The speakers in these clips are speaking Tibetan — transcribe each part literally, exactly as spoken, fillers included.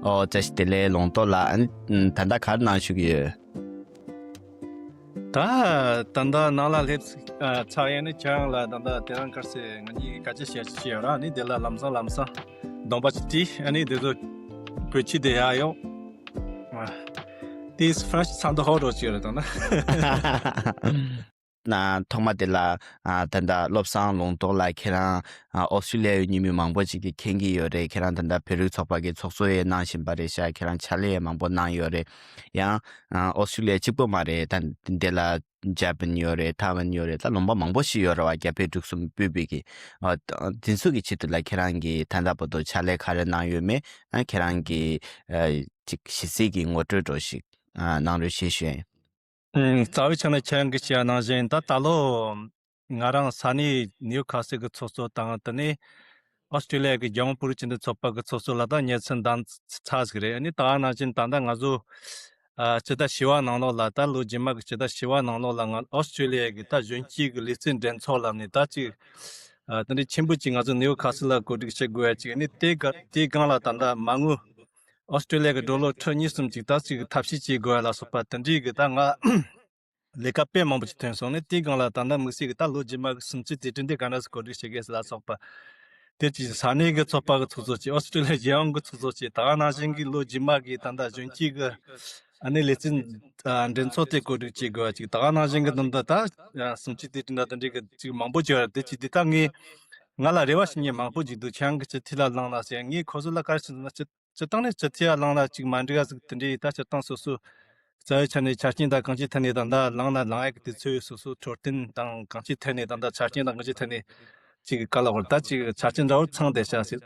ཨོ་བཀྲ་ཤིས་བདེ་ལེགས་ལུང་རྟོགས་ལགས། ཨ་ནི་ད་ལྟ་ག་རེ་གནང་བཞུགས་ཀྱི་ཡོད། ད་ད་ལྟ་ནང་ལ་སླེབས་ཚར་ཡིན་ནི། ཁྱེད་རང་ལ་ད་ལྟ་དེ་རིང་ཁར་སེ་ང་གཉིས་ཀྱིས་སྐད་ཆ་བཤད་ཅི་ཡོད་ར། ཨ་ནི་དེ་ལ་ལམ་སང་ལམ་སང་གདོང་པ་ཅིག་བཀྲུས། ཨ་ནི་དེ་ཚོ་བོད་ཕྱི་དེ་ཡར་ཡོང་། ཨ། དེ་ཧྥ་རན་སི་ཚ་མདོག་ཧོ་འགྲོ་ཅིག་ཡོད་རེད་ད་ན། ན་ཐོག་མ་དེ་ལ་ཨ་ད་ལྟ་བློ་བཟང་ལུང་རྟོགས་ལགས། ཁྱེད་རང་ཨ་ཨོ་སི་ཀྲི་ལི་ཡ་ཡོད་ཉི་མི་མང་པོ་ཅིག་གིས་མཁྱེན་གྱི་ཡོད་རེད། ཁྱེད་རང་ད་ལྟ་བོད་རིགས་ཚོགས་པ་གི་ཚོགས་གཙོ་ཡང་གནང་བཞིན་པ་རེད་ཤག་ཁྱེད་རང་ཕྱག་ལས་ཡང་མང་པོ་གནང་ཡོད་རེད། ཡང་ཨ་ཨོ་སི་ཀྲི་ལི་ཡ་གཅིག་པོ་མ་རེད། ད་འདི་ལ་འཇར་པན་ཡོད་རེད། ཐའེ་ཝན་ཡོད་རེད། ད་ལུང་པ་མང་པོ་ཞིག་ཡོད་རེད་བ། རྒྱ་བལ་འབྲུག་གསུམ་སྤོས་པའི་གི་ཨ་དེ་ཚོ་གི་ཆེད་དུ་ལ་ཁྱེད་རང་གིས་ད་ལྟ་བར་དུ་ཕྱག་ལས་ག་རེ་གནང་ཡོད་མེད། ཨ་ཁྱེད་རང་གི་ཨ་ཅིག་ཞེ་གཟིགས་ཀྱི་ངོ་སྤྲོད་འདྲ་ཞིག་ཨ་གནང་རོགས་ཞེས་ཞུ་ཡ་ཡིན། ཨུམ། རྩ་བའི་ཆ་ནས་ཁྱེད་རང་གིས་བཤད་ནང་བཞིན་ད་ད་ལོ་ང་རང་ས་གནས་ནིའུ་ཁ་སི་གི་ཚོགས་གཙོ་དང་། དེ་ནས་ཨོ་སི་ཀྲི་ལི་ཡ་གི་རྒྱལ་ཡོངས་བོད་རིགས་སྤྱི་མཐུན་ཚོགས་པ་གི་ཚོགས་གཙོ་ལ་ད་སྙན་སེང་བཏང་ཚར་ཟིག་རེད། ཨ་ནི་ད་ག་ནང་བཞིན་ད་ལྟ་ང་ཚོ་ཨ་སྤྱི་ཟླ་བཞི་བ་ནང་ལོགས་ལ། ད་ལོ་རྗེས་མ་གི་སྤྱི་ཟླ་བཞི་བ་ནང་ལོགས་ལ་ང་ཨོ་སི་ཀྲི་ལི་ཡ་གི་ད་གཞོན་སྐྱེས་གི་ལུས་རྩལ་འགྲན་ཚོགས་ལབ་ནས་ད་ཅིག་ཨ་དེ་འདྲའི་ཆེན་པོ་ཅིག་ང་ཚོ་ནིའུ་ཁ་སི་ལ་གོ་སྒྲིག་བྱེད་དགོས་ཡ་ཅིག་ཨ་ནི་དེ་ག་དེའི་སྒང་ལ་ད་ལྟ་མ་དངུལ་ཨོ་སི་ཀྲི་ལི་ཡ་གི་ཌོ་ལར་ཁྲི་གཉིས་གསུམ་ཅིག་ད་ཅིག་ཐབས་ཤེས་བྱེད་དགོས་ཡ་ལ་སོགས་པ་དེ་འདྲའི་གི་ད་ང་ལས་ཀ་དཔེ་མང་པོ་ཅིག་ཐོན་སོང་ནས། དེའི་སྒང་ལ་ད་ལྟ་དམིགས་བསལ་གི་ད་ལོ་རྗེས་མ་གི་སུམ་ཅུ་དུས་དྲན་དེ་ག་འདྲ་སེ་གོ་སྒྲིག་བྱེད་དགོས་ཟེར་ལ་སོགས་པ། དེ་ཅིག་ས་གནས་གི་ཚོགས་པ་གི་ཚོགས་གཙོ་ཅིག་ཨོ་སི་ཀྲི་ལི་ཡ་རྒྱལ་ཡོངས་གི་ཚོགས་གཙོ་ཅིག་ད་ག་ནང་བཞིན་གི་ལོ་རྗེས་མ་གི་ད་ལྟ་གཞོན་སྐྱེས་གི་ཨ་ནི་ལུས་རྩལ་ཨ་འགྲན་ཚོགས་དེ་གོ་སྒྲིག་བྱེད་དགོས་པ་ཅིག་ད་ག་ནང་བཞིན་གི་ད་ལྟ་ད་སུམ་ཅུ་དུས་དྲན་ད་དེ་འདྲའི་གི་ཅིག་མང་པོ་ཅིག་ཡོད་རེད། དེ་ཅིག་འདི་ད་ངས་ང་ལ་རེ་བ་བྱེད་མཁན་མང་པོ་ཅིག་འདུག་ཁྱེད་རང་གིས་ཅིག་ཐུགས་ལ་བླངས་ན་ཟེར། ངས་ཁོ་ཚོ་ལ་ག་རེ་ཟེར་ན་ཅིག་སྤྱིར་བཏང་ནས་སྤྱི་འཐུས་ཡར་ལངས་ལ་ཅིག་མ་འགྲིག་ཡ་ཟིག་དེ་འདྲའི་ད་སྤྱིར་བཏང་སོ་སོ་རྩ་བའི་ཆ་ནས་ཆ་རྐྱེན་དང་གང་ཅིའི་ཐད་ནས་ད་ལྟ་ལངས་ན་ལངས་ཡ་གི་དུས་ཚོད་སོ་སོ་འཕྲོད་བསྟེན་དང་གང་ཅིའི་ཐད་ནས་ད་ལྟ་ཆ་རྐྱེན་དང་གང་ཅིའི་ཐད་ནས་ཅིག་ག་ལ་བར་ད་ཅིག་ཆ་རྐྱེན་འདྲ་བོ་ཚང་བསྡད་ཤག་ཟེར།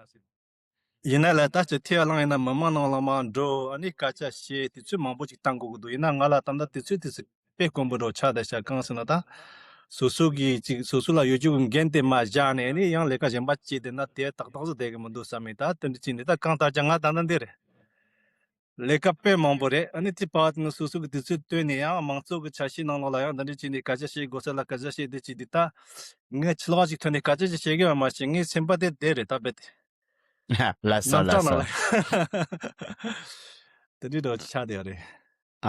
ཡིན་ན་ལ་ད་སྤྱི་འཐུས་ཡར་ལངས་ཡིན་ན་མི་མང་ནང་ལ་མར་འགྲོ། ཨ་ནི་སྐད་ཆ་བཤད། དུས་ཚོད་མང་པོ་ཅིག་བཏང་དགོས་ཀྱི་འདུག་ཡིན་ན་ང་ལ་ད་ལྟ་དུས་ཚོད་དེ་ཚོ་དཔེ་དཀོན་པོ་འདྲ་བོ་ཆགས་བསྡད་ཤག་གང་ཟེར་ན་ད་སོ་སོ་གིས་ཅིག་སོ་སོ་ལ་ཡོད་རྒྱུ་གི་འགན་དེ་མར་བཞག་ནས། ཨ་ནི་ཡང་ལས་ཀ་གཞན་པ་བྱས་བསྡད་ན་དེ་ཏག་ཏག་ཟིག་བསྡད་གི་མི་འདུག་བསམ་མེད། ད་དེ་འདྲ་བྱས་ནས་ད་གང་ལྟར་ཀྱང་ང་ད་ལྟ་འདི་རེད། ལས་ཀ་དཔེ་མང་པོ་རེད། ཨ་ནི་དེ་བར་དུ་ནི་སོ་སོ་གི་དུས་ཚོད་བཏོན་ནས་ཡང་མང་གཙོ་གི་འཆར་གཞིའི་ནང་ལོགས་ལ་ཡང་འདི་འདྲ་བྱས་ནས་སྐད་ཆ་བཤད་དགོས་ས་ལ་སྐད་ཆ་བཤད། དེ་བྱས་དུས་ད་ངས་ཕྱི་ལོགས་ཅིག་ཐོན་ནས་སྐད་ཆ་ཅིག་བཤད་གི་ཡོད་མ་གཞི་ངའི་སེམས་པ་དེ་དེ་རེད་ད་རྦད་དེ། ལགས་སོ། ལགས་སོ། དེ་འདྲའི་འདྲ་བོ་ཆགས་བསྡད་ཡོད་རེད།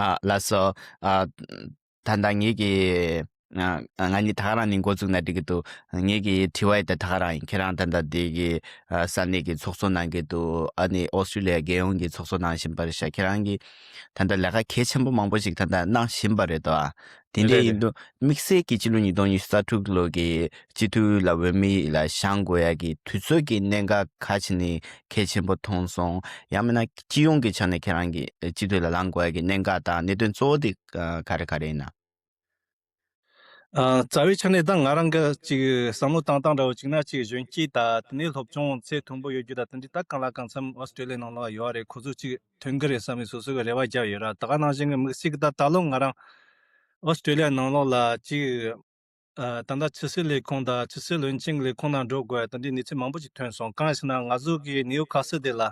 ཨ་ལགས་སོ། ཨ་ད་ལྟ་ངེད་ཀྱི་ཨ་ང་གཉིས་ད་ག་རང་ནས་འགོ་བཙུགས་ན་འགྲིག་གི་འདུག་ངེད་ཀྱི་དྲི་བ་ཡི་ད་ད་ག་རང་ཡིན། ཁྱེད་རང་ད་ལྟ་འདི་གི་ཨ་ས་གནས་ཀྱི་ཚོགས་གཙོ་གནང་གི་འདུག་ཨ་ནི་ཨོ་སི་ཀྲི་ལི་ཡ་རྒྱལ་ཡོངས་ཀྱི་ཚོགས་གཙོ་གནང་བཞིན་པ་རེད་ཤག་ཁྱེད་རང་གིས་ད་ལྟ་ལས་ཀ་གལ་ཆེན་པོ་མང་པོ་ཞིག་ད་ལྟ་གནང་བཞིན་པ་རེད་དོ། དེ་འདྲ་རེད་ཡིན་རེད། དུས་དམིགས་བསལ་གྱི་ཕྱི་ལོ་ཉིས་སྟོང་ཉི་ཤུ་རྩ་དྲུག་ལོ་གི་སྤྱི་འཐུས་ལ་འོས་མི་ལ་བཞེངས་དགོས་ཡ་གི་དུས་ཚོད་ཀྱི་གནད་འགག་ག་ཅི་ནས་གལ་ཆེན་པོ་མཐོང་སོང་། ཡང་མིན་ན་སྤྱི་ཡོངས་ཀྱི་ཆ་ནས་ཁྱེད་རང་གི་སྤྱི་འཐུས་ལ་ལངས་དགོས་ཡ་གི་གནད་འགག་དང་གནད་དོན་གཙོ་བོ་དེ་ག་རེ་ག་རེ་ཡིན་ན། ཨ་རྩ་བའི་ཆ་ནས་ད་ང་རང་གི་ཅིག་བསམ་བློ་བཏང་སྟངས་འདྲ་བོ་ཅིག་ན་ཅིག་གཞོན་སྐྱེས་དང་དེ་ནས་སློབ་སྦྱོང་ཚད་མཐོན་པོ་ཡོད་རྒྱུ་དང་དེ་འདྲའི་ད་གང་ལ་གང་འཚམ་ཨོ་སི་ཀྲི་ལི་ཡའི་ནང་ལ་ཡོད་རེད། ཁོ་ཚོ་ཅིག་ཐོན་གི་རེད་བསམ་ནས་སོ་སོ་གི་རེ་བ་བརྒྱབ་ཡོད་ར། ད་ག་ནང་བཞིན་གི་དམིགས་བསལ་གི་ད་ད་ལོ་ང་རང་ཨོ་སི་ཀྲི་ལི་ཡའི་ནང་ལོགས་ལ་ཅིག་ཨ་ད་ལྟ་ཕྱི་སྲིད་ལས་ཁུངས་དང་ཕྱི་སྲིད་བློན་ཆེན་གྱི་ལས་ཁུངས་ནང་འགྲོ་དགོས་ཡ་དེ་འདྲའི་གནས་ཚུལ་མང་པོ་ཞིག་ཐོན་སོང་། གང་ཡིན་ཟེར་ན་ང་ཚོ་གི་ནིའུ་ཁ་སི་དེ་ལ་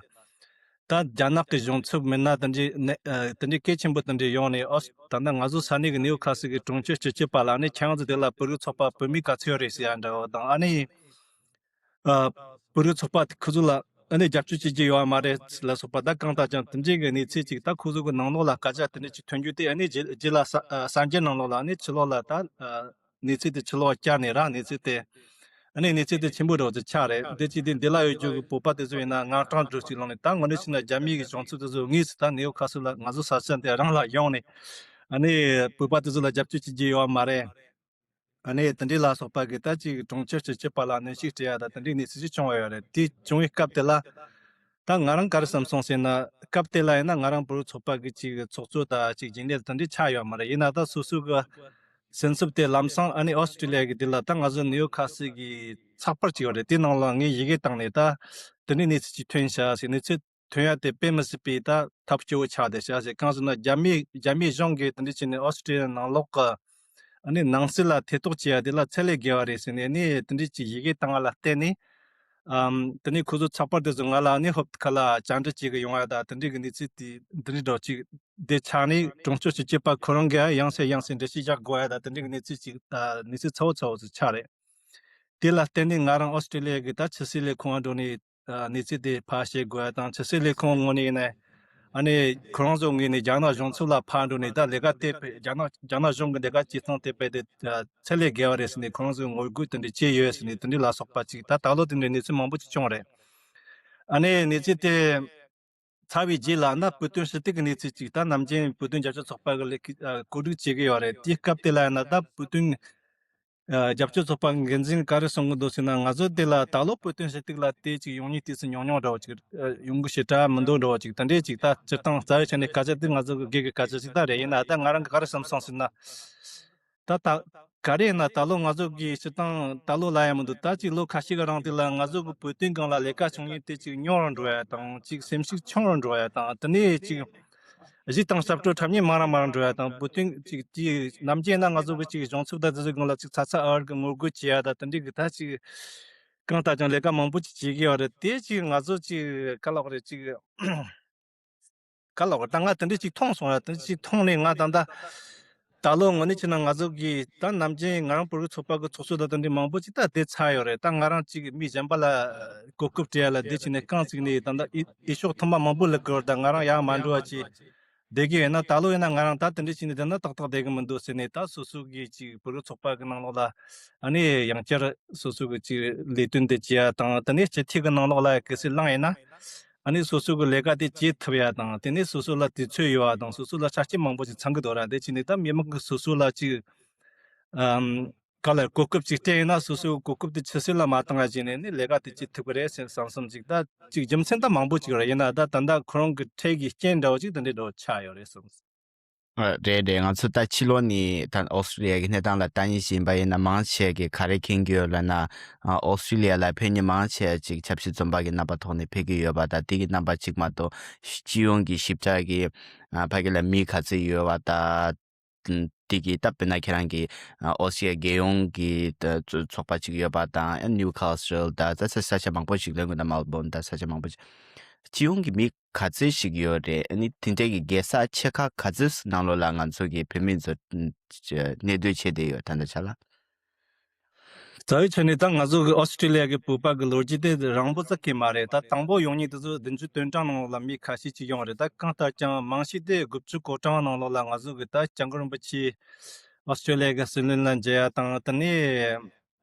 ད་རྒྱ་ནག་གི་གཞུང་ཚབ་མི་སྣ་དེ་འདྲའི་ནས་ཨ་དེ་འདྲའི་གལ་ཆེན་པོ་དེ་འདྲའི་ཡོང་ནས། ཨོ་ད་ལྟ་ང་ཚོ་ས་གནས་ཀྱི་ནིའུ་ཁ་སི་གི་གྲོང་ཁྱེར་སྤྱི་ཁྱབ་པ་ལ་ནི་ཁྱེད་རང་ཚོ་དེ་ལ་བོད་རིགས་ཚོགས་པ་བོད་མི་ག་ཚོད་ཡོད་རེད་ཟེར་ཡ་འདྲ་བོ་དང་། ཨ་ནི་ཨ་བོད་རིགས་ཚོགས་པ་དེ་ཁོ་ཚོ་ལ་ཨ་ནི་རྒྱབ་སྐྱོར་བྱེད་ཀྱི་ཡོད་མ་རེད་ལ་སོགས་པ་ད་གང་ལྟར་ཀྱང་དེ་འདྲའི་གི་གནས་ཚུལ་ཅིག་ད་ཁོ་ཚོ་གི་ནང་ལོགས་ལ་སྐད་ཆ་དེ་འདྲ་ཅིག་ཐོན་རྒྱུ་དེ། ཨ་ནི་རྗེས་རྗེས་ལ་ས་ཨ་གསར་འགྱུར་ནང་ལོགས་ལ་ཨ་ནི་ཕྱི་ལོགས་ལ་ད་ཨ་གནས་ཚུལ་དེ་ཕྱི་ལོགས་བསྐྱལ་ནས་ར། གནས་ཚུལ་དེ་ཨ་ནི་གནས་ཚུལ་དེ་ཆེན་པོ་འདྲ་བོ་ཅིག་ཆགས་རེད། དེ་ཅིག་དེ་འདི་ལ་ཡོད་རྒྱུ་གི་བོད་པ་དེ་ཚོ་ཡིན་ན་ངན་སྤྲང་འདྲ་ཅིག་ལངས་ནས། ད་དངོས་གནས་བྱས་ན་རྒྱ་མིའི་གི་གཞུང་ཚབ་དེ་ཚོ་དངོས་སུ་ད་ནིའུ་ཁ་སི་ལ་ང་ཚོ་ས་ཆ་འདི་རང་ལ་ཡོང་ནས་ཨ་ནི་བོད་པ་དེ་ཚོ་ལ་རྒྱབ་སྐྱོར་བྱེད་ཀྱི་ཡོད་མ་རེད། ཨ་ནི་དེ་འདྲའི་ལ་སོགས་པ་གི་ད་ཅིག་གྲོང་ཁྱེར་སྤྱི་ཁྱབ་པ་ལ་གནོན་ཤུགས་སྤྲད་ཡ་ད་དེ་འདྲའི་གནས་ཚུལ་ཞིག་བྱུང་བ་ཡོད་རེད། དེ་བྱུང་བའི་སྐབས་དེ་ལ་ད་ང་རང་ག་རེ་བསམ་སོང་ཟེར་ན། སྐབས་དེ་ལ་ཡིན་ན་ང་རང་བོད་རིགས་ཚོགས་པ་གི་ཅིག་ཚོགས་གཙོ་དང་ཅིག་རྒྱུན་ལས་དེ་འདྲའི་ཆགས་ཡོད་མ་རེད། ཡིན་ན་ད་སོ་སོ་གི་སེམས་འཚབ་དེ་ལམ་སང་ཨ་ནི་ཨོ་སི་ཀྲི་ལི་ཡ་གི་དེ་ལ་ད་ང་ཚོ་ནིའུ་ཁ་སི་གི་ཚགས་པར་ཅིག་ཡོད་རེད། དེ་ནང་ལ་ངས་ཡི་གེ་བཏང་ནས་ད་དེ་འདྲའི་གནས་ཚུལ་ཅིག་ཐོན་ཤག་ཟེར། གནས་ཚུལ་ཐོན་ཡ་དེ་དཔེ་མི་སྲིད་པའི་ད་ཐབས་སྐྱོ་བོ་ཆགས་བསྡད་ཤག་ཟེར། གང་ཟེར་ན་རྒྱ་མིའི་རྒྱ་མིའི་གཞུང་གིས་དེ་འདྲ་བྱས་ནས་ཨོ་སི་ཀྲི་ལི་ཡ་ནང་ལོགས་ཀྱི་ཨ་ནི་ནང་སྲིད་ལ་ཐེ་གཏོགས་བྱེད་ཡ་དེ་ལ་ཚད་ལས་བརྒལ་བ་རེད་ཟེར་ནས་ཨ་ནི་དེ་འདྲ་ཅིག་ཡི་གེ་བཏང་བ་ལ་བརྟེན་ནས། ཨམ། དེ་ནས་ཁོ་ཚོ་ཚགས་པར་དེ་ཚོ་ང་ལ་ཨ་ནི་ཧོབ་ཁ་ལ་བཅར་འདྲི་བྱེད་གི་ཡོང་ཡ་ད་དེ་འདྲའི་གི་གནས་ཚུལ་དེ་འདི་འདྲའི་འདྲ་ཅིག་དེ་ཆགས་ནས། གྲོང་ཚོ་སྤྱི་ཁྱབ་པ་ཁོ་རང་གིས་ཡང་སེ་ཡང་སེ་འགྲེལ་བཤད་རྒྱག་དགོས་ཡ་ད་དེ་འདྲའི་གི་གནས་ཚུལ་ཅིག་ཨ་གནས་ཚུལ་ཚ་བོ་ཚ་བོ་ཚོ་ཆགས་རེད། དེ་ལ་བརྟེན་ནས་ང་རང་ཨོ་སི་ཀྲི་ལི་ཡ་གི་ད་ཕྱི་སྲིད་ལས་ཁུངས་འགྲོ་ནས་ཨ་གནས་ཚུལ་དེ་ཕར་བཤད་དགོས་ཡ་དང་། ཕྱི་སྲིད་ལས་ཁུངས་ངོས་ནས་ཡིན་ན་ ཨ་ནི་ཁོ་རང་ཚོའི་ངོས་ནས་རྒྱ་ནག་གཞུང་ཚབ་ལ་ཕར་འགྲོ་ནས་ད་ལས་ཀ་དེ་རྒྱ་ནག་རྒྱ་ནག་གཞུང་གི་ལས་ཀ་བྱེད་སྟངས་དེ་རྦད་དེ་ཚད་ལས་བརྒལ་བ་རེད་ཟེར་ནས་ཁོ་རང་ཚོས་ངོ་རྒོལ་དེ་འདྲ་བྱས་ཡོད་ཟེར་ནས་དེ་འདྲ་ལ་སོགས་པ་ཅིག་ད་ད་ལོ་དེ་འདྲའི་གནས་ཚུལ་མང་པོ་ཅིག་བྱུང་བ་རེད། ཨ་ནི་གནས་ཚུལ་དེ་ཚར་བའི་རྗེས་ལ་ན་བོད་དོན་ཞུ་གཏུག་གི་གནས་ཚུལ་ཅིག་ད་ནམ་རྒྱུན་བོད་དོན་རྒྱབ་སྐྱོར་ཚོགས་པ་གི་ལས་ཀ་གོ་སྒྲིག་བྱེད་ཀྱི་ཡོད་རེད། དེའི་སྐབས་དེ་ལ་ཡིན་ན་ད་བོད་དོན་རྒྱབ་སྐྱོར་ཚོགས་པ་འགན་འཛིན་ག་རེ་གསུང་གི་འདུག་ཟེར་ན། ང་ཚོ་དེ་ལ་ད་ལོ་བོད་དོན་ཞུ་གཏུག་ལ་དེ་ཅིག་ཡོང་ཉེས་དུས་སུ་ཉུང་ཉུང་འདྲ་བོ་ཅིག་ཡོང་གི་ཞེ་དྲག་མི་འདུག་འདྲ་བོ་ཅིག་དེ་འདྲས་ཅིག་ད་སྤྱིར་བཏང་རྩ་བའི་ཆ་ནས་སྐད་ཆ་དེ་ང་ཚོ་གི་སྒེར་གྱི་སྐད་ཆ་ཞིག་ད་རེད། ཡིན་ན་ད་ང་རང་གི་ག་རེ་བསམ་སོང་ཟེར་ན། ད་ད་ག་རེ་ཡིན་ན་ད་ལོ་ང་ཚོ་གི་སྤྱིར་བཏང་ད་ལོ་ལ་ཡང་མི་འདུག་ད་ཅིག་ལོ་ཁ་ཤས་ཀྱི་རིང་དེ་ལ་ང་ཚོ་གི་བོད་དོན་སྒང་ལ་ལས་ཀ་བྱུང་ཡས་དེ་ཅིག་ཉུང་རུ་འགྲོ་ཡ་དང་། ཅིག་སེམས་ཤུགས་ཆུང་རུ་འགྲོ་ཡ་དང་། དེ་ནས་ཅིག་གཞས་དང་ཞབས་བྲོ་འཁྲབ་མཁན་མང་རུ་མང་རུ་འགྲོ་ཡ་དང་། བོད་དོན་ཅིག་དེ་ནམ་རྒྱུན་ན་ང་ཚོ་གི་ཅིག་གཞུང་ཚབ་དང་དེ་ཚོའི་སྒང་ལ་ཅིག་ཚ་ཚ་འུར་འུར་གྱི་ངོ་རྒོལ་བྱེད་ཡ་དང་དེ་འདྲའི་གི་ད་ཅིག་གང་ལྟར་ཀྱང་ལས་ཀ་མང་པོ་ཅིག་བྱེད་ཀྱི་ཡོད་རེད། དེ་ཅིག་ང་ཚོ་ཅིག་ག་ལབ་དགོས་རེད། ཅིག་ག་ལབ་དགོས་རེད། ད་ང་དེ་འདྲ་ཅིག་མཐོང་སོང་ར། དེ་འདྲ་ཅིག་མཐོང་ནས་ང་ད་ལྟ་ད་ལོ་དངོས་གནས་བྱས་ན་ང་ཚོ་གི་ད་ནམ་རྒྱུན་ང་རང་བོད་རིགས་ཚོགས་པ་གི་ཚོགས་གཙོ་དང་དེ་འདྲའི་མང་པོ་ཅིག་ད་བསྡད་ཚར་ཡོད་རེད། ད་ང་རང་ཅིག་མི་གཞན་པ་ལ་གོ་སྐབས་སྤྲད་ཡ་ལ་བསྡད་བྱས་ནས་རྐང་བཙུགས་ནས་ད་ལྟ་འོས་འོས་ཤོག་ཐེངས་མ་མང་པོ་བླུགས་ཀྱི་ཡོད་རེད། ད་ང་རང་ཡར་མ་འགྲོ་བ་ཅིག་བསྡད་ཀྱི་ཡོད་ན། ད་ལོ་ཡིན་ན་ང་རང་ད་དེ་འདྲ་བྱས་ནས་བསྡད་ན་ཏག་ཏག་བསྡད་ཀྱི་མི་འདུག་ཟེར་ནས། ད་སོ་སོ་གི་ཅིག་བོད་རིགས་ཚོགས་པ་གི་ནང་ལོགས་ལ་ཨ་ནི་ཡང་བསྐྱར་སོ་སོ་གི་ཅིག་ལས་དོན་དེ་བྱེད་ཡ་དང་། དེ་ནས་སྤྱི་འཐུས་གི་ནང་ལོགས་ལ་གལ་སྲིད་ལངས་ཡིན་ན་ཨ་ནི་སོ་སོ་གི་ལས་ཀ་དེ་བྱེད་ཐུབ་ཡ་དང་། དེ་ནས་སོ་སོ་ལ་དུས་ཚོད་ཡོད་པ་དང་། སོ་སོ་ལ་ཆ་རྐྱེན་མང་པོ་ཞིག་ཚང་གི་འདུག་ར། དེ་བྱས་ནས་ད་མི་མང་གི་སོ་སོ་ལ་ཅིག་ཨམ་ག་ལ་གོ་སྐབས་ཅིག་སྤྲད་ཡིན་ན་སོ་སོའི་གོ་སྐབས་དེ་ཕྱི་གསལ་ལ་མ་བཏང་བ་བྱས་ནས་ནི་ལས་ཀ་དེ་བྱེད་ཐུབ་ཀྱི་རེད་ཟེར་བསམ་བསམ་ཅིག་ད་ཅིག་རྒྱུ་མཚན་ད་མང་པོ་ཅིག་རེད། ཡིན་ན་ད་ད་ལྟ་ཁོ་རང་གི་འཕྲལ་གྱི་རྐྱེན་འདྲ་བོ་ཅིག་དེ་འདྲའི་འདྲ་བོ་ཆགས་ཡོད་རེད་བསམ། ཨ། རེད་རེད། ང་ཚོ་ད་ཕྱི་ལོགས་ནས་ད་ཨོ་སི་ཀྲི་ལི་ཡ་གི་གནས་སྟངས་ལ་ལྟ་ཉན་ཞིག་ཡིན་པ་ཡིན་ན་མང་ཆེ་གིས་ག་རེ་མཁྱེན་གྱི་ཡོད་ལབ་ན། ཨ། ཨོ་སི་ཀྲི་ལི་ཡ་ལ་ཕེབས་མཁན་མང་ཆེ་ཅིག་ཆབ་སྲིད་བཙོན་པ་གི་རྣམ་པ་ཐོག་ནས་ཕེབས་ཀྱི་ཡོད་པ་དང་། དེ་གི་རྣམ་པ་གཅིག་མ་གཏོགས་སྤྱི་ཡོངས་ཀྱི་ཞིབ་ཕྲ་གི་ཨ་ཕ་གི་ལ་མི་ག་ཚོད་ཡོད་པ་དང་། དེ་གི་ད་དཔེར་ན་ཁྱེད་རང་གི་ཨ་ཨོ་སི་ཀྲི་ལི་ཡ་རྒྱལ་ཡོངས་ཀྱི་ད་ཚོ་ཚོགས་པ་གཅིག་ཡོད་པ་དང་། ཨ་ནིའུ་ཁ་སི་ཊལ་ད་ས་ས་ཆ་མང་པོ་ཞིག་ལབ་དགོས་ན་མེལ་བོན་ད་ས་ཆ་མང་པོ་ཞིག་སྤྱི་ཡོངས་ཀྱི་མི་ག་ཚོད་ཞིག་ཡོད་རེད། ཨ་ནི་དེ་འདྲའི་གི་རྒྱལ་ས་ཆེ་ཁག་ག་ཚོད་ནང་ལོགས་ལ་ང་ཚོ་གི་བོད་མི་ཚོ་གནས་སྡོད་བྱས་བསྡད་ཡོད་ད་ལྟ་ཆ་ལ། རྩ་བའི་ཆ་ནས་ད་ང་ཚོ་གི་ཨོ་སི་ཀྲི་ལི་ཡ་གི་བོད་པ་གི་ལོ་རྒྱུས་དེ་རིང་པོ་ཙག་གི་མ་རེད། ད་དང་པོ་ཡོང་མཁན་དེ་ཚོ་བདུན་ཅུ་དོན་གྲངས་ནང་ལོགས་ལ་མི་ཁ་ཤས་ཅིག་ཡོང་རེད། ད་གང་ལྟར་ཀྱང་མང་ཤོས་དེ་དགུ་བཅུ་གོ་གྲངས་ནང་ལོགས་ལ་ང་ཚོ་གི་ད་སྐྱབས་མགོན་རིན་པོ་ཆེ་ཨོ་སི་ཀྲི་ལི་ཡ་གི་སྲིད་བློན་ལ་མཇལ་ཡ་དང་། དེ་ནས་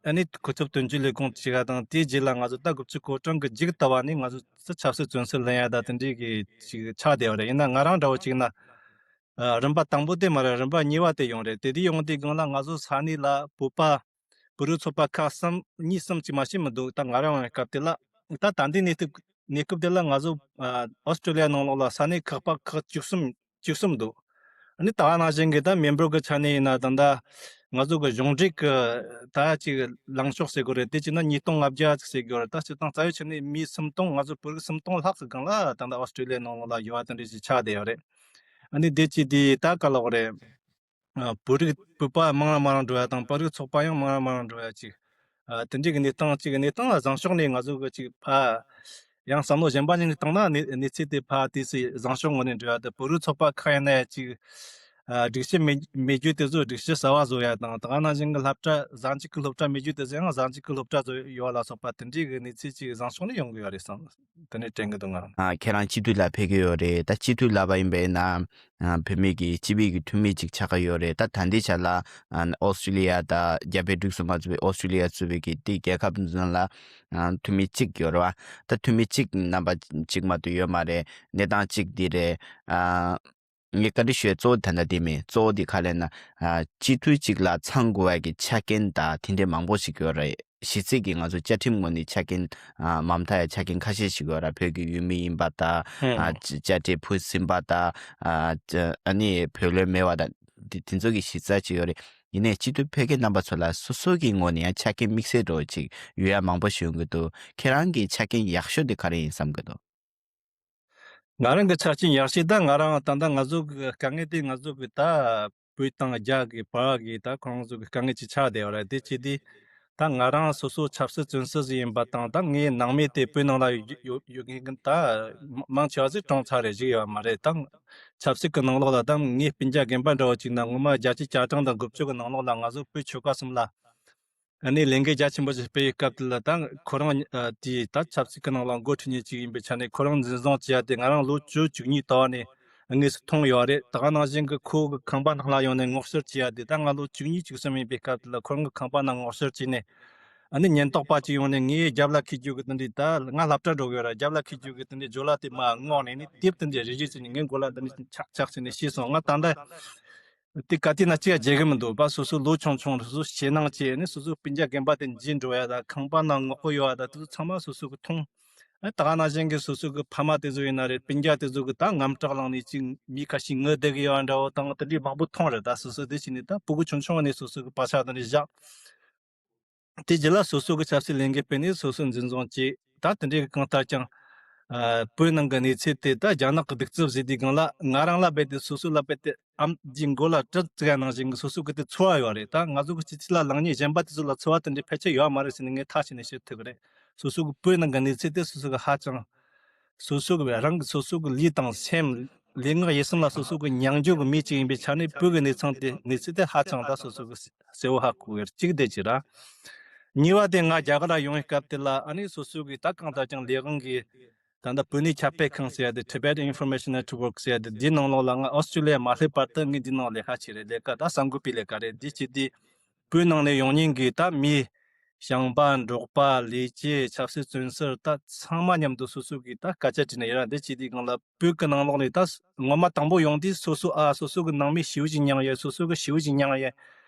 ཨ་ནི་སྐུ་ཚབ་དོན་གཅོད་ལས་ཁུངས་བྱེད་ཡ་དང་། དེའི་རྗེས་ལ་ང་ཚོ་ད་དགུ་བཅུ་གོ་གྲངས་ཀྱི་མཇུག་ལྟ་བ་ནི་ང་ཚོ་ཆབ་སྲིད་བཙོན་ཟུར་ལེན་ཡ་ད་དེ་འདྲའི་གི་ཅིག་ཆགས་བསྡད་པ་རེད། ཡིན་ན་ང་རང་འདྲ་བོ་ཅིག་ན་ཨ་རིམ་པ་དང་པོ་དེ་མ་རེད། རིམ་པ་གཉིས་པ་དེ་ཡོང་རེད། དེ་དུས་ཡོང་དུས་སྒང་ལ་ང་ཚོ་ས་གནས་ལ་བོད་པ་བོད་རིགས་ཚོགས་པ་ཁག་གསུམ་གཉིས་གསུམ་ཅིག་མ་ཞིག་མི་འདུག་ད་ང་རང་སྐབས་དེ་ལ་ད་ད་ལྟའི་གནས་སྟངས་གནས་སྐབས་དེ་ལ་ང་ཚོ་ཨ་ཨོ་སི་ཀྲི་ལི་ཡ་ནང་ལོགས་ལ་ས་གནས་ཁག་པ་ཁག་བཅུ་གསུམ་བཅུ་གསུམ་འདུག་ཨ་ནི་ད་ག་ནང་བཞིན་གྱི་ད་མི་འབོར་གྱི་ཆ་ནས་ཡིན་ན་ད་ལྟ་ང་ཚོ་གི་གཞུང་འབྲེལ་གྱི་ད་ཅིག་ལངས་ཕྱོགས་ཟེར་དགོས་རེད། དེ་བྱས་ན་ཉིས་སྟོང་ལྔ་བརྒྱ་ཅིག་ཟེར་དགོས་རེད། ད་སྤྱིར་བཏང་རྩ་བའི་ཆ་ནས་མི་སུམ་སྟོང་ང་ཚོ་བོད་རིགས་སུམ་སྟོང་ལྷག་ཙམ་སྒང་ལ་ད་ལྟ་ཨོ་སི་ཀྲི་ལི་ཡ་ནང་ལོགས་ལ་ཡོད་པ་དེ་འདྲ་ཞིག་ཆགས་བསྡད་ཡོད་རེད། ཨ་ནི་དེ་བྱས་དེ་ད་ག་ལབ་དགོས་རེད། ཨ་བོད་རིགས་བོད་པ་མང་རུ་མང་རུ་འགྲོ་ཡ་དང་། བོད་རིགས་ཚོགས་པ་ཡང་མང་རུ་མང་རུ་འགྲོ་ཡ་ཅིག་ཨ་དེ་འདྲའི་གི་གནས་སྟངས་ཅིག་གནས་སྟངས་ལ་བཟང་ཕྱོགས་ནས་ང་ཚོ་གི་ཅིག་ཕ་ཡང་བསམ་བློ་གཞན་པ་ཅིག་ནས་བཏང་ན་གནས་གནས་ཚུལ་དེ་ཕ་དེ་སི་བཟང་ཕྱོགས་ངོས་ནས་འགྲོ་ཡ་དང་། བོད་རིགས་ཚོགས་པ་ཁག་ཡིན་ན་ཡང་ཅིག་ཨ་སྒྲིག་གཞི་མེད་མེད་རྒྱུ་དེ་ཚོ་སྒྲིག་གཞི་གསར་བ་བཟོ་ཡ་དང་། ད་ག་ནང་བཞིན་གི་སློབ་གྲྭ་གཟའ་མཇུག་གི་སློབ་གྲྭ་མེད་རྒྱུ་དེ་ཚོ་ཡང་གཟའ་མཇུག་གི་སློབ་གྲྭ་བཟོ་ཡོད་ལ་སོགས་པ་དེ་འདྲའི་གི་གནས་ཚུལ་ཅིག་བཟང་ཕྱོགས་ནས་ཡོང་གི་ཡོད་རེད་བསམ། དེ་ནས་དྲན་གི་འདུག་ང་རང་། ཨ་ཁྱེད་རང་སྤྱི་འཐུས་ལ་ཕེབས་ཀྱི་ཡོད་རེད། ད་སྤྱི་འཐུས་ལབ་པ་ཡིན་པས་ན། ཨ་བོད་མི་གི་སྤྱི་པའི་གི་འཐུས་མི་གཅིག་ཆགས་ཀྱི་ཡོད་རེད། ད་ད་ལྟའི་ཆ་ལ་ཨ་ཨོ་སི་ཀྲི་ལི་ཡ་དང་རྒྱ་བལ་འབྲུག་གསུམ་པ་གཙོས་པའི་ཨོ་སི་ཀྲི་ལི་ཡ་གཙོས་པའི་གི་དེ་རྒྱལ་ཁབ་ནང་ལ་ཨ་འཐུས་མི་གཅིག་ཡོད་རེད་བ། ད་འཐུས་མི་གཅིག་རྣམ་པ་གཅིག་མ་གཏོགས་ཡོད་མ་རེད། གནས་སྟངས་གཅིག་འདི་རེད། ཨ་ངས་བཀའ་འདྲི་ཞུ་ཡ་གཙོ་བོ་ད་ལྟ་དེ་མིན། གཙོ་བོ་དེ་ག་ལབ་ན། ཨ་སྤྱི་འཐུས་གཅིག་ལ་ཚང་དགོས་པ་གི་ཆ་རྐྱེན་དང་དེ་འདྲའི་མང་པོ་ཞིག་ཡོད་རེད། གཞི་རྩའི་གི་ང་ཚོ་བཅའ་ཁྲིམས་ངོས་ནས་ཆ་རྐྱེན་ཨ་མ་མཐའ་ཡ་ཆ་རྐྱེན་ཁ་ཤས་ཤིག་ཡོད་ར། བོད་ཀྱི་ཡུལ་མི་ཡིན་པ་དང་། ཨ་ཨུམ། བཅའ་ཁྲིམས་ཕུད་ཟིན་པ་དང་། ཨ་ཨ་ནི་བུ་ལོན་མེད་པ་དང་། དེ་དེ་ཚོ་གི་གཞི་རྩ་ཅིག་ཡོད་རེད། ཡིན་ནའི་སྤྱི་འཐུས་ཕལ་སྐད་རྣམ་པ་ཚོ་ལ་སོ་སོ་གི་ངོས་ནས་ཡང་ཆ་རྐྱེན་དམིགས་བསལ་འདྲ་བོ་ཅིག་ཡོད་ཡ་མང་པོ་ཞིག་ཡོང་གི་འདུག་ཁྱེད་རང་གི་ཆ་རྐྱེན་ཡག་ཤོས་དེ་ག་རེ་ཡིན་བསམ་གི་འདུག་ང་རང་གི་ཆ་རྐྱེན་ཡག་ཤོས་ད་ང་རང་ད་ལྟ་ང་ཚོ་གི་དཀའ་ངལ་དེ་ང་ཚོ་གི་ད་བོད་དང་རྒྱ་གི་བར་གི་ད་ཁོང་ཚོ་གི་དཀའ་ངལ་ཅིག་ཆགས་བསྡད་ཡོད་རེད། དེ་བྱས་དུས་ད་ང་རང་སོ་སོ་ཆབ་སྲིད་བཙོན་ཟུར་ཞིག་ཡིན་པ་དང་། ད་ངའི་ནང་མི་དེ་བོད་ནང་ལ་ཡོད་ཡོད་ཡོད་མཁན་གི་ད་མང་ཆེ་བ་ཞིག་གྲོངས་ཚར་རེད། བཞུགས་ཡོད་མ་རེད། ད་ཆབ་སྲིད་ཀྱི་ནང་ལོགས་ལ་ད་ངའི་སྤུན་ཀྱག་རྒན་པ་འདྲ་བོ་ཅིག་ན་སྔོན་མ་བརྒྱད་ཅུ་གྱ་གྲངས་དང་དགུ་བཅུ་གི་ནང་ལོགས་ལ་ང་ཚོ་བོད་ཆོལ་ཁ་གསུམ་ལ་ ཨ་ནི་ལས་འགུལ་རྒྱ་ཆེན་པོ་ཞིག་སྤེལ་བའི་སྐབས་དེ་ལ་ད་ཁོ་རང་ཨ་དེའི་ད་ཆབ་སྲིད་ཀྱི་ནང་ལ་འགོ་ཁྲིད་མཁན་ཅིག་ཡིན་པའི་ཆ་ནས་ཁོ་རང་འཛིན་བཟུང་བྱས་ཏེ་ང་རང་ལོ་བཅུ་བཅུ་གཉིས་ལྟ་བ་ནས་དངོས་སུ་མཐོང་ཡོད་རེད། ད་ག་ནང་བཞིན་གྱི་ཁོ་གི་ཁང་པ་ནང་ལ་ཡོང་ནས་ངོ་ཤེས་བྱས་ཏེ་ད་ང་ལོ་བཅུ་གཉིས་བཅུ་གསུམ་ཡིན་པའི་སྐབས་དེ་ལ་ཁོ་རང་གི་ཁང་པ་ནང་ངོ་ཤེས་བྱས་ནས་ཨ་ནི་ཉེན་རྟོག་པ་ཅིག་ཡོང་ནས་ངའི་རྒྱབ་ལ་འཁྱེར་རྒྱུ་གི་དེ་འདྲའི་ད་ང་སློབ་གྲྭ་འགྲོ་གི་ཡོད་ར། རྒྱབ་ལ་འཁྱེར་རྒྱུ་གི་དེ་འདྲའི་ཇོ་ལ་དེ་མར་བསྔོགས་ནས་ནི་དེབ་དེ་འདྲའི་རེ་རེ་བྱས་ནས་ངའི་མགོ་ལ་དེ་འདྲའི་ཆག་ཆག་བྱས་ནས་ཤི་སོང་། ང་ད་ལྟ་དེ་ག་དུས་ན་ཅི་ཡང་བརྗེད་གི་མི་འདུག་པ། སོ་སོ་ལོ་ཆུང་ཆུང་རེད། སོ་སོ་ཞེད་སྣང་སྐྱེས་ནས་སོ་སོའི་སྤུན་ཀྱག་རྒན་པ་དེ་འཇིགས་འགྲོ་ཡ་ད་ཁང་པ་ནང་ངོ་རྒོལ་ཡོད་ཡ་ད་དེ་ཚོ་ཚང་མ་སོ་སོ་གི་མཐོང་། ཨ་ད་ག་ནང་བཞིན་གྱི་སོ་སོ་གི་ཕ་མ་དེ་ཚོ་ཡིན་ན་རེད། སྤུན་ཀྱག་དེ་ཚོ་གི་ད་དངངས་སྐྲག་ལངས་ནས་ཅིག་མི་ཁ་ཤས་ངུ་བསྡད་གི་ཡོད་འདྲ་བོ་དང་དེ་འདྲའི་མང་པོ་མཐོང་རེད། ད་སོ་སོ་དེ་བྱས་ནས་ད་སྤུ་གུ་ཆུང་ཆུང་ནས་སོ་སོ་གི་བག་ཆགས་དེ་འདྲ་བཞག་དེ་རྗེས་ལ་སོ་སོ་གི་ཆབ་སྲིད་ལས་འགུལ་སྤེལ་ནས་སོ་སོ་འཛིན་བཟུང་བྱས། ད་དེ་འདྲའི་གང་ལྟར་ཀྱང་ཨ་བོད་ནང་གི་གནས་ཚུལ་དེ་ད་རྒྱ་ནག་གི་གདུག་རྩུབ་ཟེར་དུས་སྒང་ལ་ང་རང་ལ་རྦད་དེ་སོ་སོ་ལ་རྦད་དེ་ཨམ་གྱི་མགོ་ལ་གྲི་བཙུགས་ཡ་ནང་བཞིན་གྱི་སོ་སོ་གི་དེ་ཚོར་བ་ཡོད་རེད། ད་ང་ཚོ་གི་སྤྱི་ཚོགས་ལ་ལངས་མཁན་གཞན་པ་དེ་ཚོ་ལ་ཚོར་བ་དེ་འདྲའི་ཕལ་ཆེར་ཡོད་མ་རེད་ཟེར་ནས་ངས་ཐག་བཅད་ནས་བཤད་ཐུབ་ཀྱི་རེད། སོ་སོ་གི་བོད་ནང་གི་གནས་ཚུལ་དེ་སོ་སོ་གི་ཧ་ཅང་སོ་སོ་གི་རང་གི་སོ་སོ་གི་ལུས་དང་སེམས་ལུས་ངག་ཡིད་གསུམ་ལ་སོ་སོ་གི་མྱོང་རྒྱུ་གི་མི་གཅིག་ཡིན་པའི་ཆ་ནས་བོད་ཀྱི་གནས་ཚང་དེ་གནས་ཚུལ་དེ་ཧ་ཅང་ད་སོ་སོ་གི་གསལ་བོ་ཧ་གོ་གི་རེད། གཅིག་དེ་གཅིག་ར། གཉིས་པ་དེ་ང་རྒྱ་གར་ལ་ཡོང་བའི་སྐབས་དེ་ལ་ཨ་ནི་སོ་སོ་གི་ད་གང་ལྟར་ཀྱང་ལས་དབང་གི་ད་ལྟ་བོད་གནས་ཁྱབ་སྤེལ་ཁང་ཟེར་ཡ་དེ་Tibetan Information Network ཟེར་ཡ་དེ་འདིའི་ནང་ལོགས་ལ་ང་ཨོ་སི་ཀྲི་ལི་ཡ་མ་སླེབས་བར་དུ་ངས་འདིའི་ནང་ལས་ཀ་བྱས་རེད། ལས་ཀ་ད་གསར་འགོད་པའི་ལས་ཀ་རེད། འདི་བྱས་དུས་བོད་ནང་ནས་ཡོང་མཁན་གྱི་ད་མི་ཞིང་པ་འབྲོག་པ་ལས་བྱེད་ཆབ་སྲིད་བཙོན་ཟུར་ད་ཚང་མ་མཉམ་དུ་སོ་སོ་གིས་ད་སྐད་ཆ་དྲིས་ནས་ཡོད་ར། འདི་བྱས་དུས་སྒང་ལ་བོད་ཀྱི་ནང་ལོགས་ནས་ད་ངོ་མ་དང་པོ་ཡོང་དུས་སོ་སོ་ཨ་སོ་སོ་གི་ནང་མི་ཞེ་པོ་ཅིག་མྱངས་ཡོད། སོ་སོ་གི་ཞེ་པོ་ཅིག་མྱངས་ཡོད།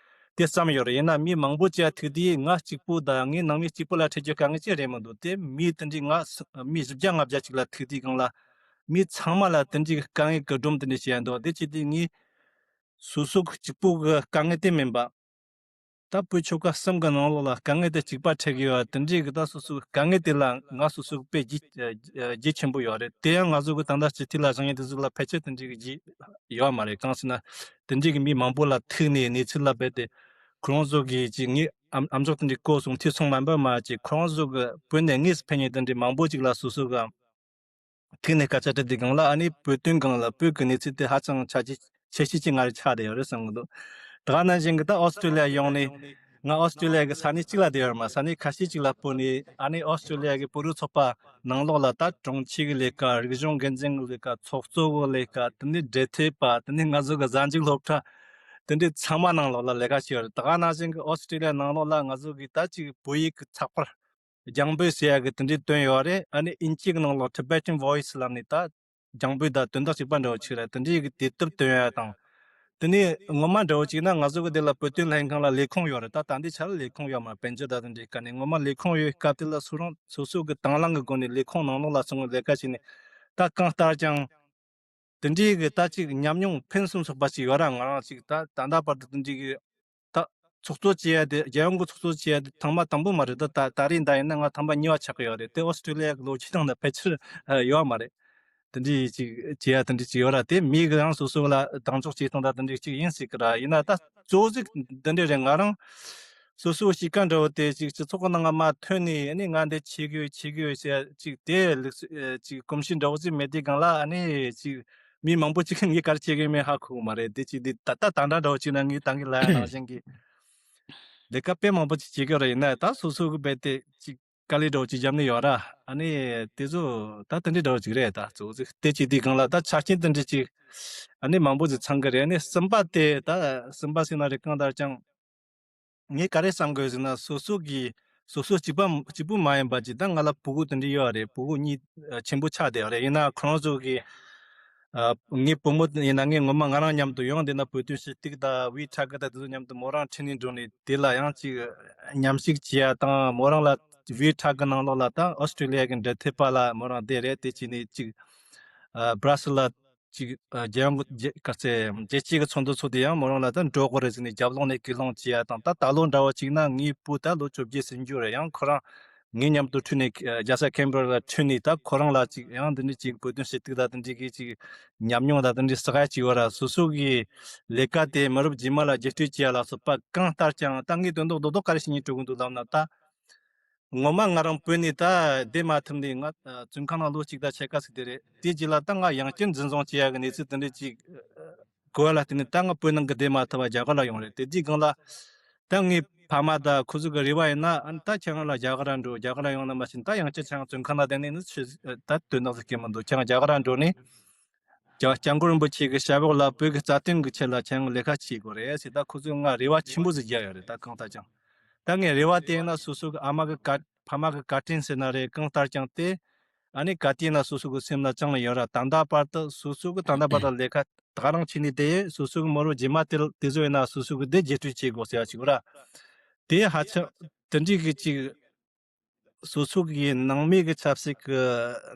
དེ་བསམ་ཡོད་རེད། ཡིན་ན་མི་མང་པོ་ཅིག་ཐུག་དུས་ང་གཅིག་པོ་དང་ངའི་ནང་མི་གཅིག་པོ་ལ་འཕྲད་རྒྱུ་དཀའ་ངལ་ཅི་རེད་མི་འདུག་དེ་མི་དེ་འདྲའི་ང་མི་བཞི་བརྒྱ་ལྔ་བརྒྱ་ཅིག་ལ་ཐུག་དུས་སྒང་ལ་མི་ཚང་མ་ལ་དེ་འདྲའི་དཀའ་ངལ་གྱི་སྒྲོམ་དེ་འདྲ་བྱས་འདུག་དེ་བྱས་དུས་ངས་སོ་སོ་གཅིག་པོ་གི་དཀའ་ངལ་དེ་མིན་པ། ད་བོད་ཆོལ་ཁ་གསུམ་གྱི་ནང་ལོགས་ལ་དཀའ་ངལ་དེ་གཅིག་པ་འཕྲད་ཀྱི་ཡོད་པ་དེ་འདྲའི་གི་ད་སོ་སོའི་དཀའ་ངལ་དེ་ལ་ང་སོ་སོ་དཔེ་རྒྱུས་རྒྱུས་ཆེན་པོ་ཡོད་རེད། དེ་ཡང་ང་ཚོ་གི་ད་ལྟ་སྤྱི་འཐུས་ལ་བཞེངས་ཡས་དེ་ཚོ་ལ་ཕལ་ཆེར་དེ་འདྲའི་གི་རྒྱུས་ཡོད་མ་རེད། གང་ཟེར་ན་དེ་འདྲའི་གི་མི་མང་པོ་ལ་ཐུག་ནས་གནས་ཚུལ་ལ་རྦད་དེ་ཁོ་རང་ཚོ་གི་ཅིག་ངས་ཨམ་ཨམ་ཅོག་དེ་འདྲའི་བཀོད་སོང་ཐུག་སོང་མ་འབོད་མ་ཅིག་ཁོ་རང་ཚོ་གི་བོད་ནས་དངོས་སུ་ཕེབས་མཁན་དེ་འདྲའི་མང་པོ་ཅིག་ལ་སོ་སོ་གི་ཐུག་ནས་སྐད་ཆ་དྲི་དུས་སྒང་ལ་ཨ་ནི་བོད་དོན་སྒང་ལ་བོད་ཀྱི་གནས་ཚུལ་དེ་ཧ་ཅང་ཆ་རྒྱུས་ཆེ་ཤོས་ཅིག་ང་རང་ཆགས་བསྡད་ཡོད་རེད་བསམ་གྱི་འདུག་དེ་ག་ནང་བཞིན་གྱི་ད་ཨོ་སི་ཀྲི་ལི་ཡ་ཡོང་ནས་ང་ཨོ་སི་ཀྲི་ལི་ཡ་གི་ས་གནས་གཅིག་ལ་བསྡད་ཡོད་རེད་མ། ས་གནས་ཁ་ཤས་ཅིག་ལ་སྤོས་ནས་ཨ་ནི་ཨོ་སི་ཀྲི་ལི་ཡ་གི་བོད་རིགས་ཚོགས་པ་ནང་ལོགས་ལ་ད་དྲུང་ཆེ་གི་ལས་ཀ་རིག་གཞུང་འགན་འཛིན་གི་ལས་ཀ་ཚོགས་གཙོ་གི་ལས་ཀ་དེ་ནས་འབྲེལ་མཐུད་པ་དེ་ནས་ང་ཚོ་གི་གཟའ་མཇུག་སློབ་གྲྭ་དེ་འདྲའི་ཚང་མ་ནང་ལོགས་ལ་ལས་ཀ་བྱས་ཡོད་རེད། དེ་ག་ནང་བཞིན་གྱི་ཨོ་སི་ཀྲི་ལི་ཡ་ནང་ལོགས་ལ་ང་ཚོ་གི་ད་ཅིག་བོད་ཡིག་གི་ཚགས་པར། རྒྱང་འབོད་ཟེར་ཡ་གི་དེ་འདྲའི་བཏོན་ཡོད་རེད། ཨ་ནི་དབྱིན་ཇི་གི་ནང་ལོགས་Tibetan Voice ལབ་ནས་ད་རྒྱང་འབོད་དང་དོན་དག་གཅིག་པ་འདྲ་བོ་ཅིག་རེད། དེ་འདྲའི་གི་དེབ་ཐེར་བཏོན་ཡ་དང་། དེ་ནས་ངོ་མ་འདྲ་བོ་ཅིག་ན་ང་ཚོ་གི་དེ་ལ་བོད་དོན་ལྷན་ཁང་ལ་ལས་ཁུངས་ཡོད་རེད། ད་ད་ལྟའི་ཆར་ལས་ཁུངས་ཡོད་མ་པཎ་ཆེན་ད་དེ་འདྲའི་སྐབས་ནས་ངོ་མ་ལས་ཁུངས་ཡོད་སྐབས་དེ་ལ་སོ་རང་སོ་སོ་གི་དང་བླངས་གི་སྒོ་ནས་ལས་ཁུངས་ནང་ལོགས་ལ་སོང་ནས་ལས་ཀ་བྱས་ནས་ད་གང་ལྟར་ཀྱང་། དེ་འདྲའི་གི་ད་ཅིག་ཉམས་མྱོང་ཕུན་སུམ་ཚོགས་པ་ཅིག་ཡོད་ར། ང་རང་ཅིག་ད་ད་ལྟ་བར་དུ་དེ་འདྲའི་གི་ད་ཚོགས་གཙོ་བྱེད་ཡ་དེ་རྒྱལ་ཡོངས་ཀྱི་ཚོགས་གཙོ་བྱེད་ཡ་དེ་ཐེངས་མ་དང་པོ་མ་རེད། ད་ད་ད་རེས་འདྲ་ཡིན་ན་ང་ཐེངས་མ་གཉིས་པ་ཆགས་ཀྱི་ཡོད་རེད། དེ་ཨོ་སི་ཀྲི་ལི་ཡ་གི་ལོ་རྒྱུས་ནང་ན་ཕལ་ཆེར་ཡོད་མ་རེད། དེ་འདྲའི་ཅིག་བྱེད་ཡ་དེ་འདྲའི་ཅིག་ཡོད་ར། དེ་མི་གི་རང་སོ་སོ་ལ་གདེང་འཇོག་བྱེད་སྟངས་ད་དེ་འདྲའི་ཅིག་ཡིན་སྲིད་ཀྱི་ར། ཡིན་ན་ད་གཙོ་གཟིགས་འདི་འདྲ་རེད། ང་རང་སོ་སོ་གཤིས་ཀ་འདྲ་བོ་དེ་ཅིག་སྤྱི་ཚོགས་ཀྱི་ནང་ང་མར་ཐོན་ནས་ཨ་ནི་ང་འདི་བྱེད་དགོས་བྱེད་དགོས་ཟེར་ཅིག་དེ་ལུགས་སྲོལ་ཅིག་གོམས་གཤིས་འདྲ་བོ་ཅིག་མེད་དུས་སྒང་ལ་ཨ་ནི་ཅིག་མི་མང་པོ་ཅིག་གིས་ངས་ག་རེ་བྱེད་དགོས་མིན་ཧ་གོ་གི་མ་རེད། དེ་ཅིག་འདི་ད་ལྟ་ད་འདྲ་འདྲ་བོ་ཅིག་ན་ངས་ད་གིན་ལབ་ཡ་ནང་བཞིན་གྱི་ལས་ཀ་དཔེ་མང་པོ་ཅིག་བྱེད་དགོས་རེད། ཡིན་ན་ད་སོ་སོ་གི་རྦད་དེ་ཅིག་དཀའ་ལས་འདྲ་བོ་ཅིག་བརྒྱབ་ནས་ཡོད་ར། ཨ་ནི་དེ་ཚོ་ད་དེ་འདྲའི་འདྲ་བོ་ཅིག་རེད། ད་གཙོ་བོ་ཅིག་དེ་བྱེད་དུས་སྒང་ལ་ད་ཆ་རྐྱེན་དེ་འདྲ་ཅིག་ཨ་ནི་མང་པོ་ཅིག་ཚང་གི་རེད། ཨ་ནི་གསུམ་པ་དེ་ད་གསུམ་པ་ཟེར་ན་རེད། གང་ལྟར་ཀྱང་ངས་ག་རེ་བསམ་དགོས་ཟེར་ན་སོ་སོ་གི་སོ་སོ་གཅིག་པ་གཅིག་པུ་མ་ཡིན་པ་ཅིག་ད་ང་ལ་ཕྲུ་གུ་དེ་འདྲ་ཡོད་རེད། ཕྲུ་གུ་གཉིས་ཆེན་པོ་ཆགས་བསྡད་ཡོད་རེད། ཡིན་ན་ཁོ་རང་ཚོ་གི་ཨ་ངའི་བུ་མོ་ཡིན་ན་ངའི་ངོ་མ་ང་རང་མཉམ་དུ་ཡོང་དེ་ན་བོད་དོན་ཞུ་གཏུག་དང་WeChat་གི་ད་དེ་ཚོ་མཉམ་དུ་མོ་རང་ཁྲིད་ནས་འགྲོ་ནས་དེ་ལ་ཡང་ཅིག་མཉམ་ཞུགས་བྱེད་ཡ་དང་། མོ་རང་ལ་WeChat་གི་ནང་ལོགས་ལ་ད་ཨོ་སི་ཀྲི་ལི་ཡ་གི་འབྲེལ་མཐུད་པ་ལ་མོ་རང་བསྡད་རེད། དེ་བྱས་ནས་ཅིག་ཨ་Brussels་ལ་ཅིག་ཨ་རྒྱལ་ཡོངས་ཀྱི་རྒྱལ་ག་ཚད་རྒྱལ་སྤྱི་གི་ཚོགས་འདུ་ཚོགས་དུས་ཡང་མོ་རང་ལ་ད་འགྲོ་དགོས་རེད་ཟེར་ནས་རྒྱབ་ལོགས་ནས་སྐུལ་སློང་བྱེད་ཡ་དང་། ད་ད་ལོ་འདྲ་བོ་ཅིག་ན་ངའི་བུ་ད་ལོ་བཅོ་བརྒྱད་ཟིན་རྒྱུ་རེད། ཡང་ཁོ་རང་ངའི་མཉམ་དུ་ཁྲིད་ནས་རྒྱལ་ས་ཁེན་བྷེ་ར་ལ་ཁྲིད་ནས་ད་ཁོ་རང་ལ་ཅིག་ཡང་འདི་འདྲ་ཅིག་བོད་དོན་ཞུ་གཏུག་ད་དེ་འདྲའི་གི་ཅིག་ཉམས་མྱོང་ད་དེ་འདྲའི་བསགས་ཡ་ཅིག་ཡོད་ར། སོ་སོ་གི་ལས་ཀ་དེ་མི་རབས་རྗེས་མ་ལ་བརྒྱུད་སྤྲོད་བྱེད་ཡ་ལ་སོགས་པ་གང་ལྟར་ཀྱང་ད་ངས་དོན་དག་རྡོག་རྡོག་ག་རེ་བྱེད་སྙིང་བྲོ་གི་འདུག་ལབ་ན། ད་ངོ་མ་ང་རང་བོད་ནས་ད་བསྡད་མ་ཐུབ་ནས་ང་བཙོན་ཁང་ནང་ལོ་གཅིག་དང་ཕྱེད་ཀ་ཟིག་དེ་རེད། དེ་རྗེས་ལ་ད་ང་ཡང་བསྐྱར་འཛིན་བཟུང་བྱེད་ཡ་གི་གནས་ཚུལ་དེ་འདྲ་ཅིག་གོ་བ་ལ་བརྟེན་ནས་ད་ང་བོད་ནང་གི་བསྡད་མ་ཐུབ་པ་རྒྱ་གར་ལ་ཡོང་རེད། དེ་དུས་སྒང་ལ་ ད་ངའི་ཕ་མ་དང་ཁོ་ཚོ་གི་རེ་བ་ཡིན་ན་ཨ་ནི་ད་ཁྱེད་རང་ལ་རྒྱ་གར་འགྲོ། རྒྱ་གར་ཡོང་ན་མ་ཤེས་ད་ཡང་ཅི་ཆང་བཙོན་ཁང་ལ་བསྡད་ནས་ནི་ཆི་ད་དོན་དག་ཟིག་གི་མི་འདུག་ཁྱེད་རང་རྒྱ་གར་འགྲོ་ནས། ཀྱང་སྐྱབས་མགོན་རིན་པོ་ཆེ་གི་ཞབས་འོག་ལ་བོད་ཀྱི་རྩ་དོན་གྱི་ཆེད་ལ་ཁྱེད་རང་ལས་ཀ་བྱེད་དགོས་རེད་ཟེར། ད་ཁོ་ཚོས་ང་རེ་བ་ཆེན་པོ་ཟིག་བརྒྱབ་ཡོད་རེད། ད་གང་ལྟར་ཀྱང་ད་ངའི་རེ་བ་དེ་ཡིན་ན་སོ་སོ་གི་ཨ་མ་གི་བཀའ་ཕ་མ་གི་བཀའ་དྲིན་ཟེར་ན་རེད། གང་ལྟར་ཀྱང་དེ་ཨ་ནི་ག་དུས་ཡིན་ན་སོ་སོ་གི་སེམས་ལ་བཅངས་ཡོད་ར། ད་ལྟ་བར་དུ་སོ་སོ་གི་ད་ལྟ་བར་དུ་ལས་ཀ་ད་ག་རང་བྱས་ནས་དེ་སོ་སོ་གི་མི་རབས་རྗེས་མ་དེ་དེ་ཚོ་ཡིན་ན་སོ་སོ་གི་དེ་རྒྱས་སྤྲོས་བྱེད་དགོས་ཟེར་ཡ་ཅིག་ར། དེ་ཧ་ཅང་དེ་འདྲའི་གི་ཅིག་སོ་སོ་གི་ནང་མི་གི་ཆབ་སྲིད་ཀྱི་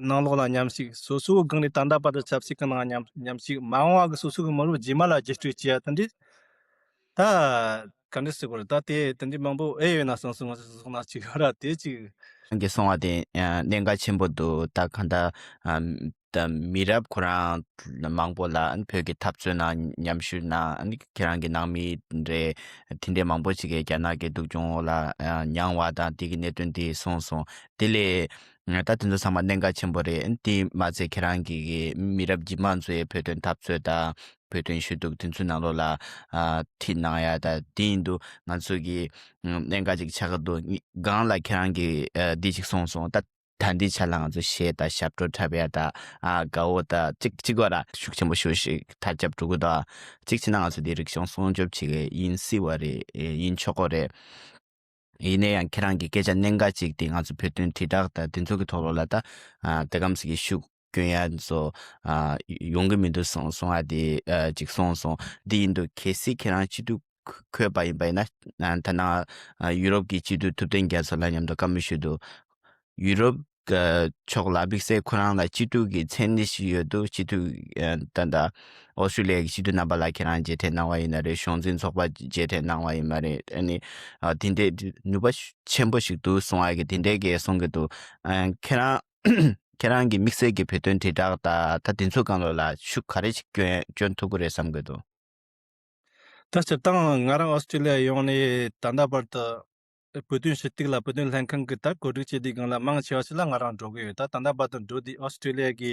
ནང་ལོགས་ལ་མཉམ་ཞུགས། སོ་སོའི་སྒང་ནས་ད་ལྟ་བར་དུ་ཆབ་སྲིད་ཀྱི་ནང་མཉམ་མཉམ་ཞུགས། མ་འོངས་པ་གི་སོ་སོ་གི་མི་རབས་རྗེས་མ་ལ་རྒྱས་སྤྲོས་བྱེད་ཡ་དེ་འདྲའི་ད་ག་འདྲ་ཟེར་དགོས་རེད། ད་དེ་དེ་འདྲའི་མང་པོ་ཨེ་ཡོད་ན་བསམ་སོང་། ང་ཚོ་སོང་ན་ཅིག་ཡོད་ར། དེ་ཅིག་གི་གསུང་བ་དེ་གནད་འགག་ཆེན་པོ་འདུག་ད་གང་ལྟར་ཨ་ད་མི་རབས་ཁོ་རང་མང་པོ་ལ་བོད་ཀྱི་འཐབ་རྩོད་ནང་མཉམ་ཞུགས་གནང་། ཁྱེད་རང་གི་ནང་མི་རེད། དེ་འདྲའི་མང་པོ་ཞིག་གིས་རྒྱ་ནག་གི་སྡུག་སྦྱོང་འོག་ལ་ཨ་མྱངས་པ་དང་དེ་གི་གནད་དོན་དེ་གསུངས་སོང་། དེ་ལས་ད་དེ་ཚོ་ཚང་མ་གནད་འགག་ཆེན་པོ་རེད། དེ་མ་ཚད་ཁྱེད་རང་གི་གི་མི་རབས་རྗེས་མ་ཚོའི་བོད་དོན་འཐབ་རྩོད་དང་བོད་དོན་ཞུ་གཏུག་དེ་ཚོའི་ནང་ལོགས་ལ་ཨ་ཁྲིད་གནང་ཡ་ད་དེ་ཡིན་དུས་ང་ཚོ་གི་ཨ་གནད་འགག་ཅིག་ཆགས་ཀྱི་འདུག་སྒང་ལ་ཁྱེད་རང་གིས་ཨ་འདི་ཅིག་གསུངས་སོང་། ད་ད་འདི་ཆ་ལ་ང་ཚོ་གཞས་དང་ཞབས་བྲོ་འཁྲབ་ཡ་དང་ཨ་དགའ་བོ་དང་གཅིག་གཅིག་བ་ར་ཤུགས་ཆེན་པོ་ཞེ་ཞིག་ཐལ་རྒྱབ་འགྲོ་གི་འདུག་གཅིག་བྱས་ན་ང་ཚོ་འདི་རིག་གཞུང་སྲུང་སྐྱོབ་བྱེད་ཀྱི་ཡིན་སྲིད་པ་རེད། ཡིན་ཆོག་གི་རེད། ཡིན་ན་ཡང་ཁྱེད་རང་གི་སྐད་ཆ་གནད་འགག་ཅིག་དེ་ང་ཚོ་བོད་དོན་དྲིལ་བསྒྲགས་དང་དེ་ཚོ་གི་ཐོག་ལོགས་ལ་ད་ཨ་དེ་གམ་ཞིག་གི་ཤུགས་སྐྱོན་ཡ་ཚོ་ཨ་ཡོང་གི་མི་འདུག་གསུངས་གསུངས་ཨ་དེ་ཨ་ཅིག་གསུངས་སོང་། འདི་ཡིན་དུས་གལ་སྲིད་ཁྱེད་རང་སྤྱི་འཐུས་འཁོད་པ་ཡིན་པ་ཡིན་ན་ཨ་ད་ནང་ཨ་ཡུ་རོབ་ཀྱི་སྤྱི་འཐུས་ཐུབ་བསྟན་རྒྱ་མཚོ་ལགས་མཉམ་དུ་བཀའ་མོལ་ཞུས་འདུག་ཡུ་རོབ་ཀྱི་ཕྱོགས་ལ་དམིགས་བསལ་ཁོ་རང་ལ་སྤྱི་འཐུས་ཀྱི་མཚན་གནས་ཤིག་ཡོད་འདུག་སྤྱི་འཐུས་ཨ་ད་ལྟ་ཨོ་སི་ཀྲི་ལི་ཡ་གི་སྤྱི་འཐུས་རྣམ་པ་ལ་ཁྱེད་རང་མཇལ་འཕྲད་གནང་བ་ཡིན་ན་རེད། གཞུང་འཛིན་ཚོགས་པ་མཇལ་འཕྲད་གནང་བ་ཡིན་པ་རེད། ཨ་ནི་ཨ་དེ་འདྲའི་ནུས་པ་ཆེན་པོ་ཞིག་འདུག་གསུང་བ་གི་དེ་འདྲའི་གི་གསུང་གི་འདུག་ཨ་ཁྱེད་རང་ཁྱེད་རང་གི་དམིགས་བསལ་གྱི་བོད་དོན་དྲིལ་བསྒྲགས་དང་ད་དེ་ཚོ་སྒང་ལོགས་ལ་ཤུགས་ག་རེ་ཞིག་སྐྱོན་སྐྱོན་ཐུབ་ཀྱི་རེད་བསམ་གི་འདུག་ད་སྤྱིར་བཏང་ང་རང་ཨོ་སི་ཀྲི་ལི་ཡ་ཡོང་ནས་ད་ལྟ་བར་དུ་བོད་དོན་ཞུ་གཏུག་ལ་བོད་དོན་ལྷན་ཁང་གི་ད་གོ་སྒྲིག་བྱས་དུས་སྒང་ལ་མང་ཆེ་བ་ཞིག་ལ་ང་རང་འགྲོ་གི་ཡོད། ད་ད་ལྟ་བར་དུ་འགྲོ་དུས་ཨོ་སི་ཀྲི་ལི་ཡ་གི་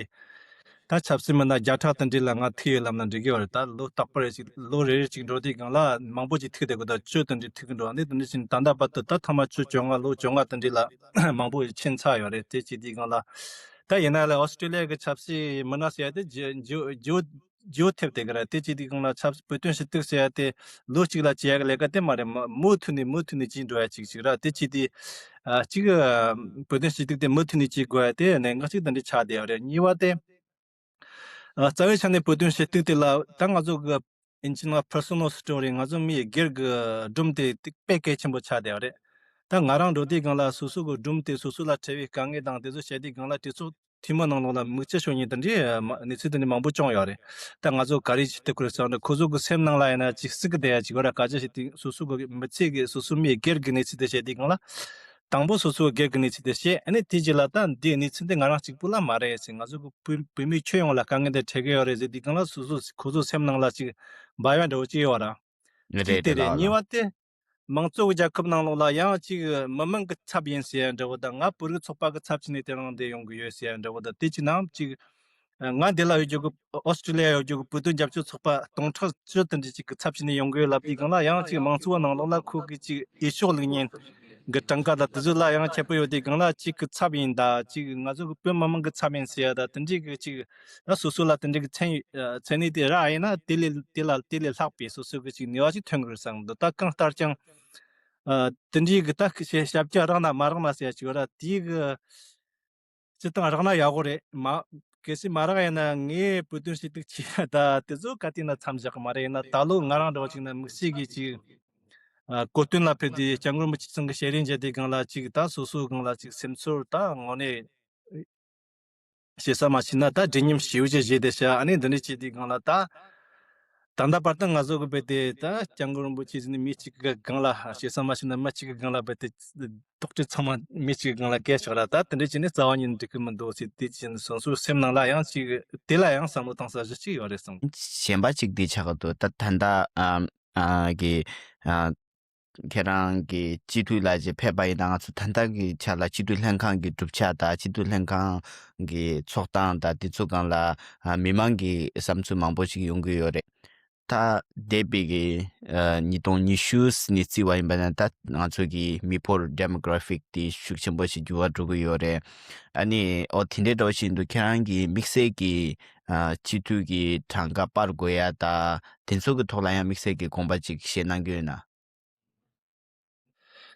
ད་ཆབ་སྲིད་མི་སྣ་བརྒྱ་ཕྲག་དེ་འདྲ་ལ་ང་ཐུག་ཡོད་ལབ་ན་འགྲིག་གི་ཡོད་རེད། ད་ལོ་རྟག་པར་ཞིག་ལོ་རེ་རེ་ཅིག་འགྲོ་དུས་སྒང་ལ་མང་པོ་ཅིག་ཐུག་བསྡད་གི་འདུག་བཅུ་དེ་འདྲ་ཐུག་གི་འགྲོ། ཨ་ནི་དེ་འདྲ་ཕྱིན་ད་ལྟ་བར་དུ་ད་ཐེངས་མ་བཅུ་བཅོ་ལྔ་ལོ་བཅོ་ལྔ་དེ་འདྲ་ལ་མང་པོ་ཕྱིན་ཚར་ཡོད་རེད། དེ་བྱས་དུས་སྒང་ལ་ད་ཡིན་ན་ལས་ཨོ་སི་ཀྲི་ལི་ཡ་གི་ཆབ་སྲིད་མི་སྣ་ཟེར་ཡ་དེ་ཇི་ཇི་ཇི་ཇོ་ཐེབས་དེ་ག་ར་དེ་ཅི་དེ་གང་ལ་ཆབ་བོད་དོན་ཞུ་གཏུག་ཟེར་ཡ་དེ་ལོ་གཅིག་ལ་བྱེད་ཡ་གི་ལས་ཀ་དེ་མ་རེད། མ་མུ་མཐུད་ནས་མུ་མཐུད་ནས་བྱེད་འགྲོ་ཡ་གཅིག་གཅིག་ར། དེ་ཅི་དེ་ཨ་གཅིག་ཨ་བོད་དོན་ཞུ་གཏུག་དེ་མུ་མཐུད་ནས་བྱེད་དགོས་ཡ་དེ་གནད་འགག་གཅིག་དེ་འདྲ་ཆགས་བསྡད་ཡོད་རེད། གཉིས་པ་དེ་ཨ་རྩ་བའི་ཆ་ནས་བོད་དོན་ཞུ་གཏུག་དེ་ལ་ད་ང་ཚོ་གི་ཨིན་ཇི་ནང་personal story ང་ཚོ་མི་སྒེར་གི་སྒྲུང་དེ་དཔེ་གལ་ཆེན་པོ་ཆགས་བསྡད་ཡོད་རེད། ད་ང་རང་འགྲོ་དུས་སྒང་ལ་སོ་སོ་གི་སྒྲུང་དེ་སོ་སོ་ལ་འཕྲད་པའི་དཀའ་ངལ་དང་དེ་ཚོ་བཤད་དུས་སྒང་ལ་དེ་ཚོ་ཐུན་མོང་ནང་ལོགས་ལ་མིག་ཆུ་ཤོར་མཁན་དེ་འདྲའི་མ་གནས་ཚུལ་དེ་འདྲའི་མང་པོ་བྱུང་ཡོད་རེད། ད་ང་ཚོ་ག་རེ་བྱེད་ཐུབ་ཀྱི་རེད་ཟེར་ན་ཁོ་ཚོ་གི་སེམས་ནང་ལ་ཡིན་ན་ཅིག་སྲིད་ཀྱི་བསྡད་ཡ་ཅིག་ཡོད་ར། སྐད་ཆ་བཤད་དུས་སོ་སོ་གི་མི་ཚེ་གི་སོ་སོ་མིའི་སྒེར་གྱི་གནས་ཚུལ་དེ་བཤད་དུས་སྒང་ལ་དང་པོ་སོ་སོའི་སྒེར་གྱི་གནས་ཚུལ་དེ་བཤད། ཨ་ནི་དེ་རྗེས་ལ་ད་འདིའི་གནས་ཚུལ་འདི་ང་རང་གཅིག་པུ་ལ་མ་རེད་ཟེར། ང་ཚོ་གི་བོད་བོད་མི་ཁྱོན་ཡོངས་ལ་དཀའ་ངལ་འདི་འཕྲད་ཀྱི་ཡོད་རེད་ཟེར་དུས་སྒང་ལ་སོ་སོ་ཁོ་ཚོ་སེམས་ནང་ལ་ཅིག་འབར་བ་འདྲ་བོ་ཅིག་ཡོད་ར། རེད་གཅིག་དེ་རེད། རེད་ལགས་གཉིས་ལགས། པ་དེ་མང་གཙོ་གི་རྒྱལ་ཁབ་ནང་ལོགས་ལ་ཡང་ཅིག་མི་མང་གི་ཚབ་ཡིན་ཟེར་ཡ་འདྲ་བོ་དང་། ང་བོད་རིགས་ཚོགས་པ་གི་ཚབ་བྱས་ནས་དེ་རང་འདིར་ཡོང་གི་ཡོད་ཟེར་ཡ་འདྲ་བོ་དང་། དེ་ཅིག་ནའང་ཅིག་ང་འདི་ལ་ཡོད་རྒྱུ་གི་ཨོ་སི་ཀྲི་ལི་ཡ་ཡོད་རྒྱུ་གི་བོད་དོན་རྒྱབ་སྐྱོར་ཚོགས་པ་སྟོང་ཕྲག་བཅུ་དེ་འདྲ་ཅིག་གི་ཚབ་བྱས་ནས་ཡོང་གི་ཡོད་ལབ་དུས་སྒང་ལ་ཡང་ཅིག་མང་གཙོ་བ་ནང་ལོགས་ལ་ཁོ་གི་ཅིག་འོས་ཤོག་བླུག་མཁན་གི་གྲངས་ཀ་དང་དེ་ཚོ་ལ་ཡང་ཁྱད་པར་ཡོད་དུས་སྒང་ལ་གཅིག་གི་ཚབ་ཡིན་ད་ཅིག་ང་ཚོ་གི་བོད་མི་མང་གི་ཚབ་ཡིན་ཟེར་ཡ་ད་དེ་འདྲའི་གི་ཅིག་ད་སོ་སོ་ལ་དེ་འདྲའི་གི་མཚན་མཚན་གནས་དེ་རག་ཡིན་ན་དེ་ལས་དེ་ལ་དེ་ལས་ལྷག་པའི་སོ་སོ་གི་ཅིག་ནུས་པ་ཅིག་ཐོན་གི་རེད་བསམ་གི་འདུག་ད་གང་ལྟར་ཀྱང་ཨ་དེ་འདྲའི་གི་ད་ཞབས་ཞབས་ཀྱི་རག་ན་མ་རག་ན་ཟེར་ཡ་ཅིག་ཡོད་ར། དེའི་གི་སྤྱིར་བཏང་རག་ན་ཡག་པོ་རེད། མ་གལ་སྲིད་མ་རག་ཡིན་ན་ངས་བོད་དོན་ཞུ་གཏུག་བྱེད་ཡ་ད་དེ་ཚོ་ག་དུས་ན་མཚམས་བཞག་གི་མ་རེད། ཡིན་ན་ད་ལོ་ང་རང་འདྲ་བོ་ཅིག་ན་དམིགས་བསལ་གི་ཅིག་ཨ་གོ་སྟོན་ལ་ཕེབས་དུས་སྐྱབས་མགོན་རིན་པོ་ཆེ་ཚང་གི་ཞལ་རས་མཇལ་དུས་སྒང་ལ་ཅིག་ད་སོ་སོའི་སྒང་ལ་ཅིག་སེམས་ཚོར་ད་དངོས་གནས་བཤད་ས་མ་ཤེས་ན་ད་སྒྲིག་ཉམས་ཞེ་པོ་ཅིག་བཞེས་བསྡད་ཤག་ཨ་ནི་འདི་འདྲ་བྱེད་དུས་སྒང་ལ་ད་ད་ལྟ་བར་དུ་ང་ཚོ་གི་བོད་དེ་ད་སྐྱབས་མགོན་རིན་པོ་ཆེ་ཟེར་ནས་མི་གཅིག་གི་སྒང་ལ་བཤད་ས་མ་ཤེས་ན་མི་གཅིག་གི་སྒང་ལ་བོད་དེ་དོགས་འདྲི་ཚང་མ་མི་གཅིག་གི་སྒང་ལ་བཀལ་ཆོག་ར། ད་དེ་འདྲ་བྱས་ནས་རྩ་བ་ཉིད་ནས་འགྲིག་གི་མི་འདུག་ཟེར། དེ་བྱས་ནས་སོ་སོའི་སེམས་ནང་ལ་ཡང་ཅིག་དེ་ལ་ཡང་བསམ་བློ་བཏང་ས་གཞི་གཅིག་ཡོད་རེད་བསམ། གཞན་པ་གཅིག་དེ་ཆགས་ཀྱི་འདུག་ད་ད་ལྟ་ཨ་ཨ་གི་ཨ་ཁྱེད་རང་གི་སྤྱི་འཐུས་ལ་ཅིག་ཕེབས་པ་ཡིན་ན་ང་ཚོ་ད་ལྟ་གི་ཆ་ལ་སྤྱི་འཐུས་ལྷན་ཁང་གི་གྲུབ་ཆ་དང་སྤྱི་འཐུས་ལྷན་ཁང་གི་ཚོགས་སྟངས་དང་དེ་ཚོ་སྒང་ལ་ཨ་མི་མང་གི་བསམ་ཚུལ་མང་པོ་ཞིག་ཡོང་གི་ཡོད་རེད། ད་འདས་པའི་གི་ཨ་ཉིས་སྟོང་ཉི་ཤུ་ནས་བརྩིས་པ་ཡིན་པ་ན། ད་ང་ཚོ་གི་མི་འབོར་demographic་དེ་ཤུགས་ཆེན་པོ་ཞིག་འགྱུར་བ་འགྲོ་གི་ཡོད་རེད། ཨ་ནི་ཨོ་དེ་འདྲའི་འགྲོ་བཞིན་དུ་ཁྱེད་རང་གི་དམིགས་བསལ་གྱི་ཨ་སྤྱི་འཐུས་ཀྱི་གྲངས་ཀ་སྤར་དགོས་ཡ་ད་དེ་ཚོ་གི་ཐོག་ལ་ཡང་དམིགས་བསལ་གྱི་དགོངས་པ་ཅིག་བཞེས་གནང་གི་ཡོད་ན།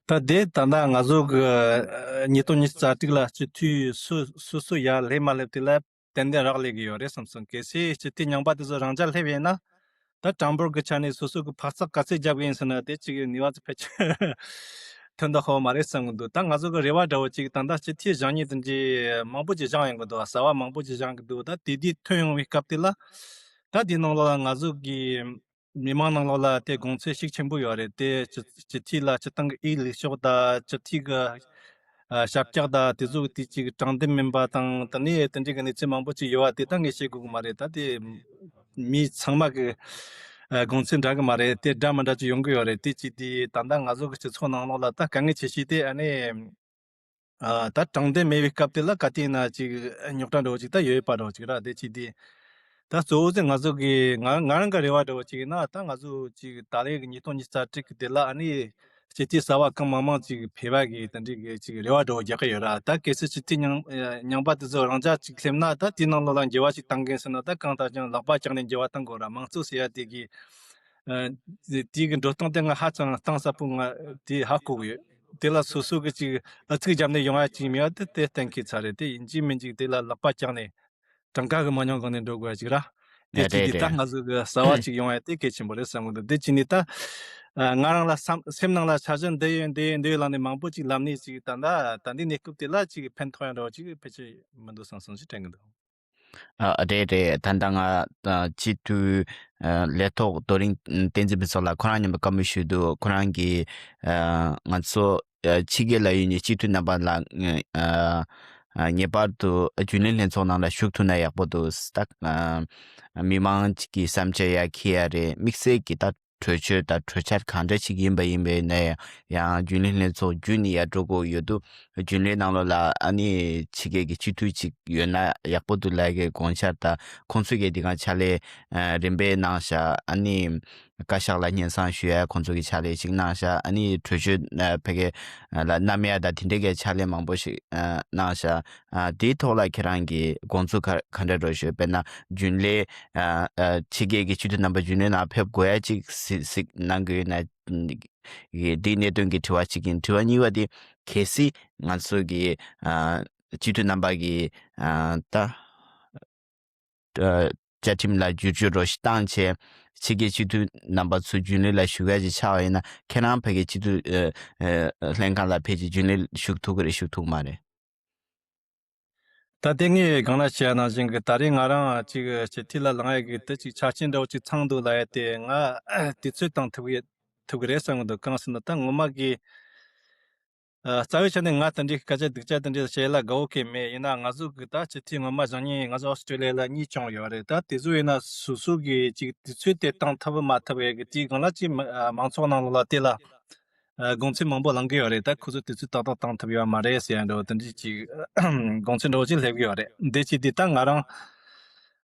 ད་དེ་ད་ལྟ་ང་ཚོ་གི་ཨ་ཉིས་སྟོང་ཉི་ཤུ་རྩ་དྲུག་ལ་སྤྱི་འཐུས་སུ་སུ་སུ་ཡར་སླེབས་མ་སླེབས་དེ་ལ་ཏན་ཏན་རག་ལས་ཀྱི་ཡོད་རེད་བསམ་སོང་། གལ་སྲིད་སྤྱི་འཐུས་རྙིང་པ་དེ་ཚོ་རང་འཇགས་སླེབས་ཡིན་ན། ད་གྲངས་འབོར་གྱི་ཆ་ནས་སོ་སོ་གི་འཕར་རྩ་ག་ཚད་རྒྱབ་ཀྱི་ཡིན་ཟེར་ན། དེ་གཅིག་ནུས་པ་ཚོ་ཕལ་ཆེར་ཐོན་མདོག་ཁ་པོ་མ་རེད་བསམ་གྱི་འདུག། ད་ང་ཚོ་གི་རེ་བ་འདྲ་བོ་གཅིག་ད་ལྟ་སྤྱི་འཐུས་བཞེངས་མཁན་དེ་འདྲའི་མང་པོ་ཅིག་བཞེངས་ཡོང་གི་འདུག། གསར་པ་མང་པོ་ཅིག་བཞེངས་ཀྱི་འདུག། ད་དེ་དུས་ཐོན་ཡོང་བའི་སྐབས་དེ་ལ། ད་དེའི་ནང་ལོགས་ལ་ང་ཚོ་གི་མི་མང་ནང་ལོགས་ལ་དེ་དགོངས་ཚུལ་ཤུགས་ཆེན་པོ་ཡོད་རེད། དེ་སྤྱི་སྤྱི་འཐུས་ལ་སྤྱི་བཏང་གི་ཨི་ལས་ཤོག་དང་སྤྱི་འཐུས་ཀྱི་ཨ་ཞབས་བཀྱག་དང་དེ་ཚོ་དེ་གཅིག་དྲང་བདེན་མིན་པ་དང་། དེ་ནས་དེ་འདྲའི་གི་གནས་ཚུལ་མང་པོ་ཅིག་ཡོད་པ་དེ་ད་ངས་བཤད་དགོས་ཀྱི་མ་རེད། ད་དེ་མི་ཚང་མ་གི་ཨ་དགོངས་ཚུལ་འདྲ་གི་མ་རེད། དེ་འདྲ་མི་འདྲ་ཅིག་ཡོང་གི་ཡོད་རེད། དེ་གཅིག་དེ་ད་ལྟ་ང་ཚོ་གི་སྤྱི་ཚོགས་ནང་ལོགས་ལ་ད་དཀའ་ངལ་ཆེ་ཤོས་དེ་ཨ་ནི་ཨ་ད་དྲང་བདེན་མེད་པའི་སྐབས་དེ་ལ་ག་དུས་ཡིན་ན་ཅིག་རྙོག་དྲ་འདྲ་བོ་ཅིག་ད་ཡོད་པ་འདྲ་བོ་ཅིག་ར། དེ་གཅིག་དེ། ད་གཙོ་བོ་དེ་ང་ཚོ་གི་ང་ང་རང་གི་རེ་བ་འདྲ་བོ་ཅིག་ཡིན་ན། ད་ང་ཚོ་ཅིག་ད་རེས་ཀྱི་ཉིས་སྟོང་ཉི་ཤུ་རྩ་དྲུག་གི་དེ་ལ་ཨ་ནི་སྤྱི་འཐུས་གསར་པ་གང་མང་མང་ཅིག་ཕེབས་པ་གི་དེ་འདྲའི་གི་ཅིག་རེ་བ་འདྲ་བོ་རྒྱག་གི་ཡོད་ར། ད་གལ་སྲིད་སྤྱི་འཐུས་རྙིང་རྙིང་པ་དེ་ཚོ་རང་འཇགས་ཅིག་སླེབས་ན། ད་དེའི་ནང་ལོགས་ལ་འགྱུར་བ་ཅིག་གཏང་གིན་ཟེར་ན། ད་གང་ལྟར་ཀྱང་ལག་པ་བཀྱགས་ནས་འགྱུར་བ་གཏང་དགོས་ར། མང་གཙོ་ཟེར་ཡ་དེ་གི་ཨ་དེ་དེའི་གི་འགྲོ་སྟངས་དེ་ང་ཧ་ཅང་གཏིང་ཟབ་པོ་ང་དེ་ཧ་གོ་གི་ཡོད། དེ་ལ་སོ་སོ་གི་ཅིག་ཨ་ཚིག་བརྒྱབ་ནས་ཡོང་ཡ་ཅིག་མེད་པ་དེ་དེ་གཏན་འཁེལ་ཚར་རེད། དེ་ཡིན་གཅིག་མིན་གཅིག་དེ་ལ་ལག་པ་བཀྱགས་ནས་གྲངས་ཀ་གི་མ་ཉམས་གོང་ནས་འགྲོ་དགོས་ཡ་ཅིག་ར། དེ་ཡ་གཅིག་རེད་དེ་ད་རེད། ང་ཚོ་གི་གསར་པ་ཅིག་ཡོང་ཡ་དེ་གལ་ཆེན་པོ་རེད་བསམ་གི་འདུག། དེ་གཅིག་ནས་ད་ཨ་ང་རང་ལ་བསམ་སེམས་ནང་ལ་འཆར་གཞི་འདི་ཡོད་འདི་ཡོད་འདི་ཡོད་ལབ་ནས་མང་པོ་ཅིག་ལབ་ནས་ཅིག་ད་ལྟ་ད་ལྟའི་གནས་སྐབས་དེ་ལ་ཅིག་ཕན་ཐོགས་ཡ་འདྲ་བོ་ཅིག་ཕལ་ཆེར་མི་འདུག་བསམ་བསམ་ཞིག་དྲན་གི་འདུག། ཨ་རེད་རེད། ད་ལྟ་ང་ཨ་སྤྱི་འཐུས་ཨ་ལས་ཐོག་རྡོ་རིང་བསྟན་འཛིན་ཕུན་ཚོགས་ལགས་ཁོ་རང་མཉམ་དུ་བཀའ་མོལ་ཞུས་འདུག། ཁོ་རང་གིས་ཨ་ང་ཚོ་ཨ་ཕྱི་རྒྱལ་ལ་ཡོད་མཁན་སྤྱི་འཐུས་རྣམ་པ་ལ་ཨ་ངེས་པར་དུ་རྒྱུན་ལས་ལྷན་ཚོགས་ནང་ལ་ཞུགས་ཐུབ་ན་ཡག་པོ་འདུག། ད་ཨ་མི་མང་གི་བསམ་འཆར་ཡར་འཁྱེར་ཡ་རེད། དམིགས་བསལ་གྱི་ད་གྲོས་ཆོད་དང་གྲོས་འཆར་གང་འདྲ་ཞིག་ཡིན་པ་ཡིན་པ་ཡིན་ན་ཡང་རྒྱུན་ལས་ལྷན་ཚོགས་བརྒྱུད་ནས་ཡར་འགྲོ་དགོས་ཡོད་དུས། རྒྱུན་ལས་ནང་ལོགས་ལ་ཨ་ནི་ཕྱི་རྒྱལ་གྱི་སྤྱི་འཐུས་ཅིག་ཡོད་ན་ཡག་པོ་འདུག་ལབ་ཀྱི་དགོངས་འཆར་དང་། ཁོང་ཚོས་ཀྱི་འདི་ག་ཕྱག་ལས་ཨ་རིམ་པས་གནང་བཞག། ཨ་ནི་བཀའ་ཤག་ལ་སྙན་སེང་ཞུ་ཡ་ཁོང་ཚོས་ཀྱི་ཕྱག་ལས་ཅིག་གནང་བཞག། ཨ་ནི་གྲོས་ཆོད་ཨ་ཕ་གི་ལ་བསྣམས་ཡ་དང་དེ་འདྲའི་གི་ཕྱག་ལས་མང་པོ་ཞིག་ཨ་གནང་བཞག། ཨ་དེའི་ཐོག་ལ་ཁྱེད་རང་གི་དགོངས་ཚུལ་ག་ག་འདྲ་འདྲ་བོ་ཞུ། དཔེར་ན་རྒྱུན་ལས་ཨ་ཨ་ཕྱི་རྒྱལ་གྱི་སྤྱི་འཐུས་རྣམ་པ་རྒྱུན་ལས་ནང་ཕེབས་དགོས་ཡ་ཅིག་གཟིགས་གཟིགས་གནང་གི་ཡོད་ན། འདིའི་གནད་དོན་གྱི་དྲི་བ་གཅིག་ཡིན། དྲི་བ་གཉིས་པ་དེ་གལ་སྲིད་ང་ཚོ་གི་ཨ་སྤྱི་འཐུས་རྣམ་པ་གིས་ཨ་ད་ཨ་བཅའ་ཁྲིམས་ལ་བསྒྱུར་བཅོས་འདྲ་བོ་ཞིག་བཏང་བྱས་ཕྱི་རྒྱལ་སྤྱི་འཐུས་རྣམ་པ་ཚོ་རྒྱུན་ལས་ལ་ཞུགས་ཡ་ཅིག་ཆགས་པ་ཡིན་ན། ཁྱེད་རང་ཕ་གི་སྤྱི་འཐུས་ཨ་ཨ་ལྷན་ཁང་ལ་ཕེབས་བྱས་རྒྱུན་ལས་ཞུགས་ཐུབ་ཀྱི་རེད་ཞུགས་ཐུབ་ཀྱི་མ་རེད། ད་དེ་ངས་སྒང་ལ་བཤད་ནང་བཞིན་གྱི་ད་རེས་ང་རང་ཅིག་སྤྱི་འཐུས་ལ་ལངས་ཡས་ཀྱི་དེ་ཅིག་ཆ་རྐྱེན་འདྲ་བོ་ཅིག་ཚང་འདུག་ལབ་ཡས་དེ་ང་དུས་ཚོད་བཏང་ཐུབ་ཀྱི་ཐུབ་ཀྱི་རེད་བསམ་གྱི་འདུག། གང་ཟེར་ན་ད་ངོ་མ་གི་ཨ་རྩ་བའི་ཆ་ནས་ང་དེ་འདྲའི་སྐད་ཆ་སྡུག་ཅག་དེ་འདྲ་བཤད་ལ་དགའ་བོ་གང་མེད། ཡིན་ན་ང་ཚོ་གི་ད་སྤྱི་འཐུས་ངོ་མ་བཞེངས་མཁན་ང་ཚོ་ཨོ་སི་ཀྲི་ལི་ཡ་ལ་གཉིས་བྱུང་ཡོད་རེད། ད་དེ་ཚོ་ཡིན་ན་སོ་སོ་གི་ཅིག་དུས་ཚོད་དེ་བཏང་ཐུབ་མ་ཐུབ་ཡས་ཀྱི་དེའི་སྒང་ལ་ཅིག་མ་ཨ་མང་ཚོགས་ནང་ལོགས་ལ་དེ་ལ། ཨ་དགོངས་ཚུལ་མང་པོ་ལངས་ཀྱི་ཡོད་རེད། ད་ཁོ་ཚོས་དུས་ཚོད་ཏག་ཏག་བཏང་ཐུབ་ཡོད་མ་རེད་ཟེར་ཡ་འདྲ་བོ་དེ་འདྲའི་ཅིག་དགོངས་ཚུལ་འདྲ་བོ་ཅིག་སླེབས་ཀྱི་ཡོད་རེད། འདི་ཅིག་འདི་ད་ང་རང་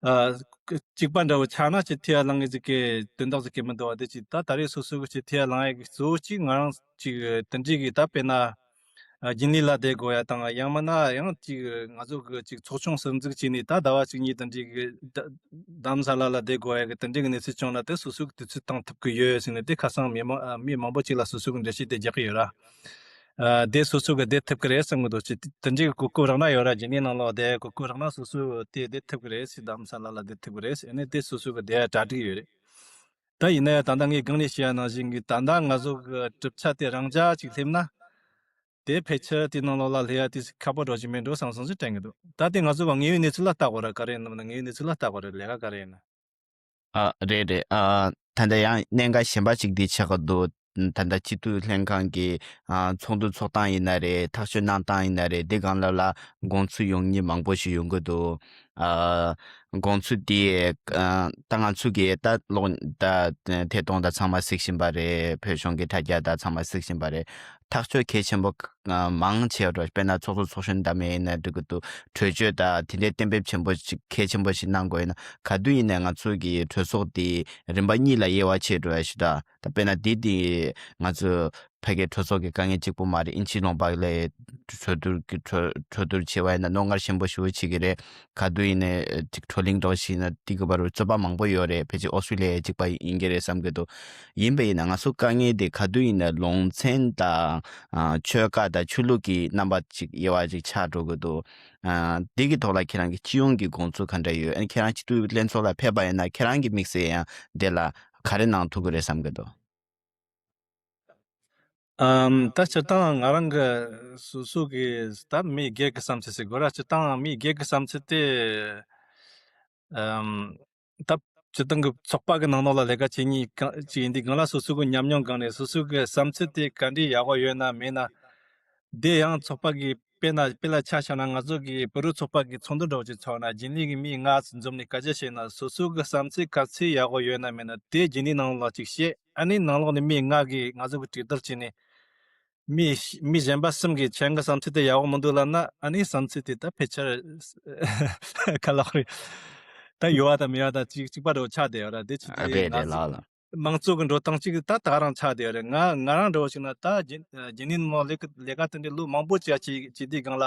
ཨ་གཅིག་པ་འདྲ་བོ་ཆགས་ན་སྤྱི་འཐུས་ལ་ལངས་ཀྱི་ཅིག་གི་དོན་དག་ཅིག་གི་མི་འདུག་བ། དེ་ཅིག་ད་ད་རེས་སོ་སོ་གི་སྤྱི་འཐུས་ལ་ལངས་ཡ་གི་གཙོ་བོ་ཅིག་ང་རང་ཅིག་དེ་འདྲའི་གི་ད་དཔེར་ན་ཨ་རྒྱུན་ལས་ལ་བསྡད་དགོས་ཡ་དང་། ཡང་མིན་ན་ཡང་ཅིག་ང་ཚོ་གི་ཅིག་ཚོགས་ཆུང་ཟུར་འཛུགས་བྱས་ནས་ད་ཟླ་བ་གཅིག་གཉིས་དེ་འདྲའི་གི་ད་རྡ་རམ་ས་ལ་ལ་བསྡད་དགོས་ཡ་གི་དེ་འདྲའི་གི་གནས་ཚུལ་བྱུང་ན་དེ་སོ་སོ་གི་དུས་ཚོད་བཏང་ཐུབ་ཀྱི་ཡོད་ཟེར་ནས། དེ་ཁ་སང་མི་མང་ཨ་མི་མང་པོ་ཅིག་ལ་སོ་སོ་གི་འགྲེལ་བཤད་དེ་རྒྱག་གི་ཡོད་ར། ཨ་དེ་སོ་སོ་གི་བསྡད་ཐུབ་ཀྱི་རེད་བསམ་གི་འདུག། ཅི་དེ་འདྲའི་གི་གོ་སྐབས་རག་ན་ཡོད་ར། རྒྱུན་ལས་ནང་ལོགས་བསྡད་གོ་སྐབས་རག་ན་སོ་སོ་དེ་བསྡད་ཐུབ་ཀྱི་རེད་ཟེར། རྡ་རམ་ས་ལ་ལ་བསྡད་ཐུབ་ཀྱི་རེད་ཟེར། ཨ་ནི་དེ་སོ་སོ་གི་བསྡད་ཡ་གྲ་སྒྲིག་ཡོད་རེད། ད་ཡིན་ན་ཡང་ད་ལྟ་ངས་སྒང་ནས་བཤད་ཡ་ནང་བཞིན་གི་ད་ལྟ་ང་ཚོ་གི་གྲུབ་ཆ་དེ་རང་འཇགས་ཅིག་སླེབས་ན། དེ་ཕལ་ཆེར་དེ་ནང་ལོགས་ལ་སླེབས་ཡ་དེ་ཁག་པོ་འདྲ་ཞིག་མེད་འགྲོ་བསམ་བསམ་ཞིག་དྲན་གི་འདུག། ད་དེ་ང་ཚོ་གི་དངོས་ཡོད་གནས་ཚུལ་ལ་ལྟ་དགོས་ར། ག་རེ་ཡིན་ནམ་ན་དངོས་ཡོད་གནས་ཚུལ་ལ་ལྟ་དགོས་ར། ལས་ཀ་ག་རེ་ཡིན་ན། ཨ་རེད་རེད། ཨ་ད་ལྟ་ཡང་གནད་འགག་གཞན་པ་ཅིག་འདི་ཆགས་ཀྱི་འདུག། ད་ལྟ་སྤྱི་འཐུས་ལྷན་ཁང་གི་ཨ་ཚོགས་འདུ་ཚོགས་སྟངས་ཡིན་ན་རེད། ཐག་གཅོད་གནང་སྟངས་ཡིན་ན་རེད། འདི་སྒང་ལ་ལ་དགོངས་ཚུལ་ཡོང་མཁན་མང་པོ་ཞིག་ཡོང་གི་འདུག། ཨ་དགོངས་ཚུལ་དེ་ཨ་ད་ང་ཚོ་གི་ད་ཀློག་ད་ཐད་གཏོང་ད་ཚང་མ་གཟིགས་བཞིན་པ་རེད། བོད་གཞུང་གི་དྲ་རྒྱ་ད་ཚང་མ་གཟིགས་བཞིན་པ་རེད། ཐག་གཅོད་གལ་ཆེན་པོ་ཨ་མང་ཆེ་བ་དཔེར་ན་ཚོགས་གཙོ་ཚོགས་གཞོན་འདྲ་མིན་ཡིན་ན་འགྲིག་གི་འདུག་གྲོས་ཆོད་དང་དེ་འདྲའི་གཏན་འབེབས་ཆེན་པོ་ཞིག་གལ་ཆེན་པོ་ཞིག་གནང་དགོས་ཡིན་ན་ག་དུས་ཡིན་ནའི་ང་ཚོ་གི་གྲོས་ཚོགས་དེ་རིམ་པ་གཉིས་ལ་དབྱེ་བ་ཕྱེ་འགྲོ་ཡ་ཞིག་དང་ད་དཔེར་ན་དེ་དེ་ང་ཚོ་ཕ་གིའི་གྲོས་ཚོགས་ཀྱི་དཀའ་ངལ་གཅིག་པུ་མ་རེད། དབྱིན་ཇིའི་ལུང་པ་ལ་གྲོས་བསྡུར་གྱི་གྲོས་གྲོས་བསྡུར་བྱེད་པ་ཡིན་ན་རྣོ་ངར་ཆེན་པོ་ཞེ་པོ་བྱེད་ཀྱི་རེད། ག་དུས་ཡིན་ནའི་ཅིག་བགྲོ་གླེང་འགྲོ་ཞིག་ཡིན་ན་དེ་གི་བར་རུ་རྩོད་པ་མང་པོ་ཡོད་རེད། ཕལ་ཆེར་ཨོ་སི་ཀྲི་ལི་ཡ་གཅིག་པ་ཡིན་གྱི་རེད་བསམ་གྱི་འདུག་ཡིན་པ་ཡིན་ན་ང་ཚོ་དཀའ་ངལ་དེ་ག་དུས་ཡིན་ན་ལུང་ཚན་དང་ཨ་ཆོལ་ཁ་དང་ཆོས་ལུགས་ཀྱི་རྣམ་པ་ཅིག་དབྱེ་བ་ཅིག་ཆགས་འགྲོ་གི་འདུག་ཨ་དེ་གི་ཐོག་ལ་ཁྱེད་རང་གི་སྤྱི་ཡོངས་ཀྱི་དགོངས་ཚུལ་ག་འདྲ་ཡོད། ཨ་ནི་ཁྱེད་རང་སྤྱི་འཐུས་ལྷན་ཚོགས་ལ་ཕེབས་པ་ཡིན་ན་ཁྱེད་རང་གི་དམིགས་བསལ་ཡང་དེ་ལ་ག་རེ་གནང་ཐུབ་ཀྱི་རེད་བསམ་གྱི་འདུག་ཨམ། ད་སྤྱིར་བཏང་ང་རང་གི་སོ་སོ་གི་ད་མི་སྒེར་གྱི་བསམ་ཚུལ་ཟེར་དགོས་ར། སྤྱིར་བཏང་མི་སྒེར་གྱི་བསམ་ཚུལ་དེ་ཨམ། ད་སྤྱིར་བཏང་གི་ཚོགས་པ་གི་ནང་ལོགས་ལ་ལས་ཀ་བྱེད་མཁན་གང་ཅིག་ཡིན་དུས་སྒང་ལ་སོ་སོ་གི་ཉམས་མྱོང་སྒང་ནས་སོ་སོ་གི་བསམ་ཚུལ་དེ་ག་འདྲའི་ཡག་པོ་ཡོད་ན་མེད་ན། དེ་ཡང་ཚོགས་པ་གི་དཔེར་ན་དཔེ་ལ་ཆ་བཞག་ན་ང་ཚོ་གི་བོད་རིགས་ཚོགས་པ་གི་ཚོགས་འདུ་འདྲ་བོ་ཅིག་ཚོགས་ན་རྒྱུན་ལས་ཀྱི་མི་ལྔ་ཙམ་འཛོམས་ནས་སྐད་ཆ་བཤད་ན་སོ་སོ་གི་བསམ་ཚུལ་ག་ཚོད་ཡག་པོ་ཡོད་ན་མེད་ན་དེ་རྒྱུན་ལས་ནང་ལོགས་ཅིག་བཤད། ཨ་ནི་ནང་ལོགས་ནས་མི་ལྔ་གིས་ང་ཚོ་གི་གྲོས་བསྡུར་བྱས་ནས། མི་མི་གཞན་པ་གསུམ་གྱིས་ཁྱེད་ཀྱི་བསམ་ཚུལ་དེ་ཡག་པོ་མི་འདུག་ལབ་ན་ཨ་ནི་བསམ་ཚུལ་དེ་ད་ཕལ་ཆེར་ག་ལབ་རེད། ད་ཡོད་པ་དང་མེད་པ་དང་གཅིག་གཅིག་པ་འདྲ་བོ་ཆགས་བསྡད་ཡོད་ར། དེ་ཆེད་དུ་རེད་ང་རེད་ཚོ་ལགས་ལགས། མང་གཙོ་གི་འགྲོ་སྟངས་གཅིག་ད་ད་རང་ཆགས་བསྡད་ཡོད་རེད། ང་ང་རང་འདྲ་བོ་ཞིག་ན་ད་རྒྱུན་རྒྱུན་ལས་ནང་ལས་ཀ་ལས་ཀ་དེ་འདྲའི་ལོ་མང་པོ་བྱས་བྱས་བྱས་དུས་སྒང་ལ་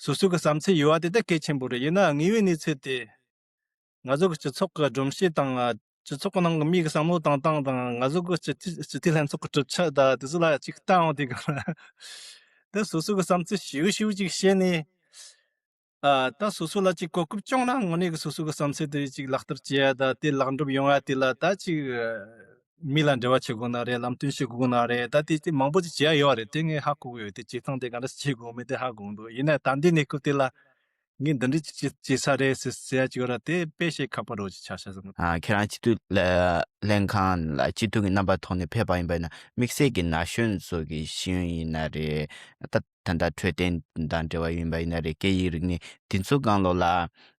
སོ་སོ་གི་བསམ་ཚུལ་ཡོད་པ་དེ་ད་གལ་ཆེན་པོ་རེད། ཡིན་ན་དངོས་ཡོད་གནས་ཚུལ་དེ། ང་ཚོ་གི་སྤྱི་ཚོགས་ཀྱི་སྒྲོམ་གཞི་དང་སྤྱི་ཚོགས་ཀྱི་ནང་གི་མི་གི་བསམ་བློ་བཏང་སྟངས་དང་ང་ཚོ་གི་སྤྱི་འཐུས་སྤྱི་འཐུས་ལྷན་ཚོགས་ཀྱི་གྲུབ་ཆ་དང་དེ་ཚོ་ལ་ཅིག་ལྟ་འོང་དུས་སྒང་ལ་དེ་སོ་སོ་གི་བསམ་ཚུལ་ཞིབ་ཞིབ་ཅིག་བཤད་ནས། ཨ་ད་སོ་སོ་ལ་ཅིག་གོ་སྐབས་བྱུང་ན་དངོས་གནས་གི་སོ་སོ་གི་བསམ་ཚུལ་དེ་ཅིག་ལག་བསྟར་བྱེད་ཡ་ད་དེ་ལེགས་འགྲུབ་ཡོང་ཡ་དེ་ལ་ད་ཅིག་མི་ལ་འབྲེལ་བ་བྱེད་དགོས་ན་རེད། ལམ་སྟོན་བྱེད་དགོས་ན་རེད། ད་དེ་དེ་མང་པོ་ཅིག་བྱེད་ཡ་ཡོད་རེད། དེ་ངས་ཧ་གོ་གི་ཡོད། དེ་བྱེད་སྟངས་དེ་ག་འདྲ་བྱེད་དགོས་མེད་དེ་ཧ་གོ་གི་འདུག་ཡིན་ན་ད་ལྟའི་གནས་སྐབས་དེ་ལ། ངས་འདི་འདྲའི་ཅིག་ཅིག་བྱེད་ས་རེད་ཟེར་ཟེར་ཡ་ཅིག་ཡོད་ར། དེ་དཔེ་བཤད་ཁག་པོ་རེད་ཅིག་ཆགས་ཤག་བསམ། ཨ་ཁྱེད་རང་སྤྱི་འཐུས་ལ་ལྷན་ཁང་ལ་སྤྱི་འཐུས་ཀྱི་རྣམ་པ་ཐོག་ནས་ཕེབས་པ་ཡིན་པ་ཡིན་ན་དམིགས་བསལ་གྱི་ན་གཞོན་ཚོ་གི་ཤེས་ཡོན་ཡིན་ན་རེད། ད་ད་ལྟ་འཕྲོད་བསྟེན་དང་འབྲེལ་བ་ཡིན་པ་ཡིན་ན་རེད། སྐད་ཡིག་རིག་གནས་དེ་ཚོ་སྒང་ལོགས་ལ་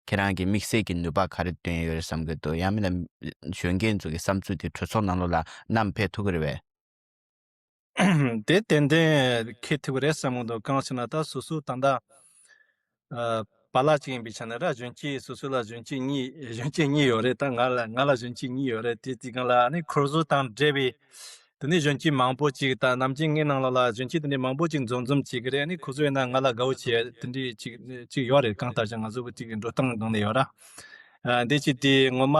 ཁྱེད་རང་གིས་དམིགས་བསལ་གྱི་ནུས་པ་ག་རེ་བཏོན་ཡོད་རེད་བསམ་གྱི་འདུག་ཡང་མིན་ན་གཞོན་སྐྱེས་ཚོ་གི་བསམ་ཚུལ་དེ་གྲོས་ཚོགས་ནང་ལོགས་ལ་བསྣམས་ཕེབས་ཐུབ་ཀྱི་རེད་པས། དེ་ཏན་ཏན་ཁེལ་ཐུབ་ཀྱི་རེད་བསམ་གྱི་འདུག་གང་ཞེ་ན་ད་སོ་སོ་ད་ལྟ་ཨ་པ་ལགས་གཅིག་ཡིན་པའི་ཆ་ནས་ར་གཞོན་སྐྱེས་སོ་སོ་ལ་གཞོན་སྐྱེས་གཉིས་གཞོན་སྐྱེས་གཉིས་ཡོད་རེད། ད་ང་ལ་ང་ལ་གཞོན་སྐྱེས་གཉིས་ཡོད་རེད། དེ་དེ་སྒང་ལ་ཨ་ནི་ཁོ་ཚོ་དང་འབྲེལ་བའི་དེ་ནས་གཞོན་སྐྱེས་མང་པོ་ཅིག་ད་ནམ་རྒྱུན་ངའི་ནང་ལོགས་ལ་གཞོན་སྐྱེས་དེ་འདྲའི་མང་པོ་ཅིག་འཛོམས་འཛོམས་བྱེད་ཀྱི་རེད། ཨ་ནི་ཁོ་ཚོ་ཡིན་ན་ང་ལ་དགའ་བོ་བྱེད་དེ་འདྲའི་ཅིག་ཅིག་ཡོད་རེད། གང་ལྟར་ཀྱང་ང་ཚོ་གི་ཅིག་འགྲོ་སྟངས་སྒང་ནས་ཡོད་ར། ཨ་འདི་ཅིག་དེ་ངོ་མ་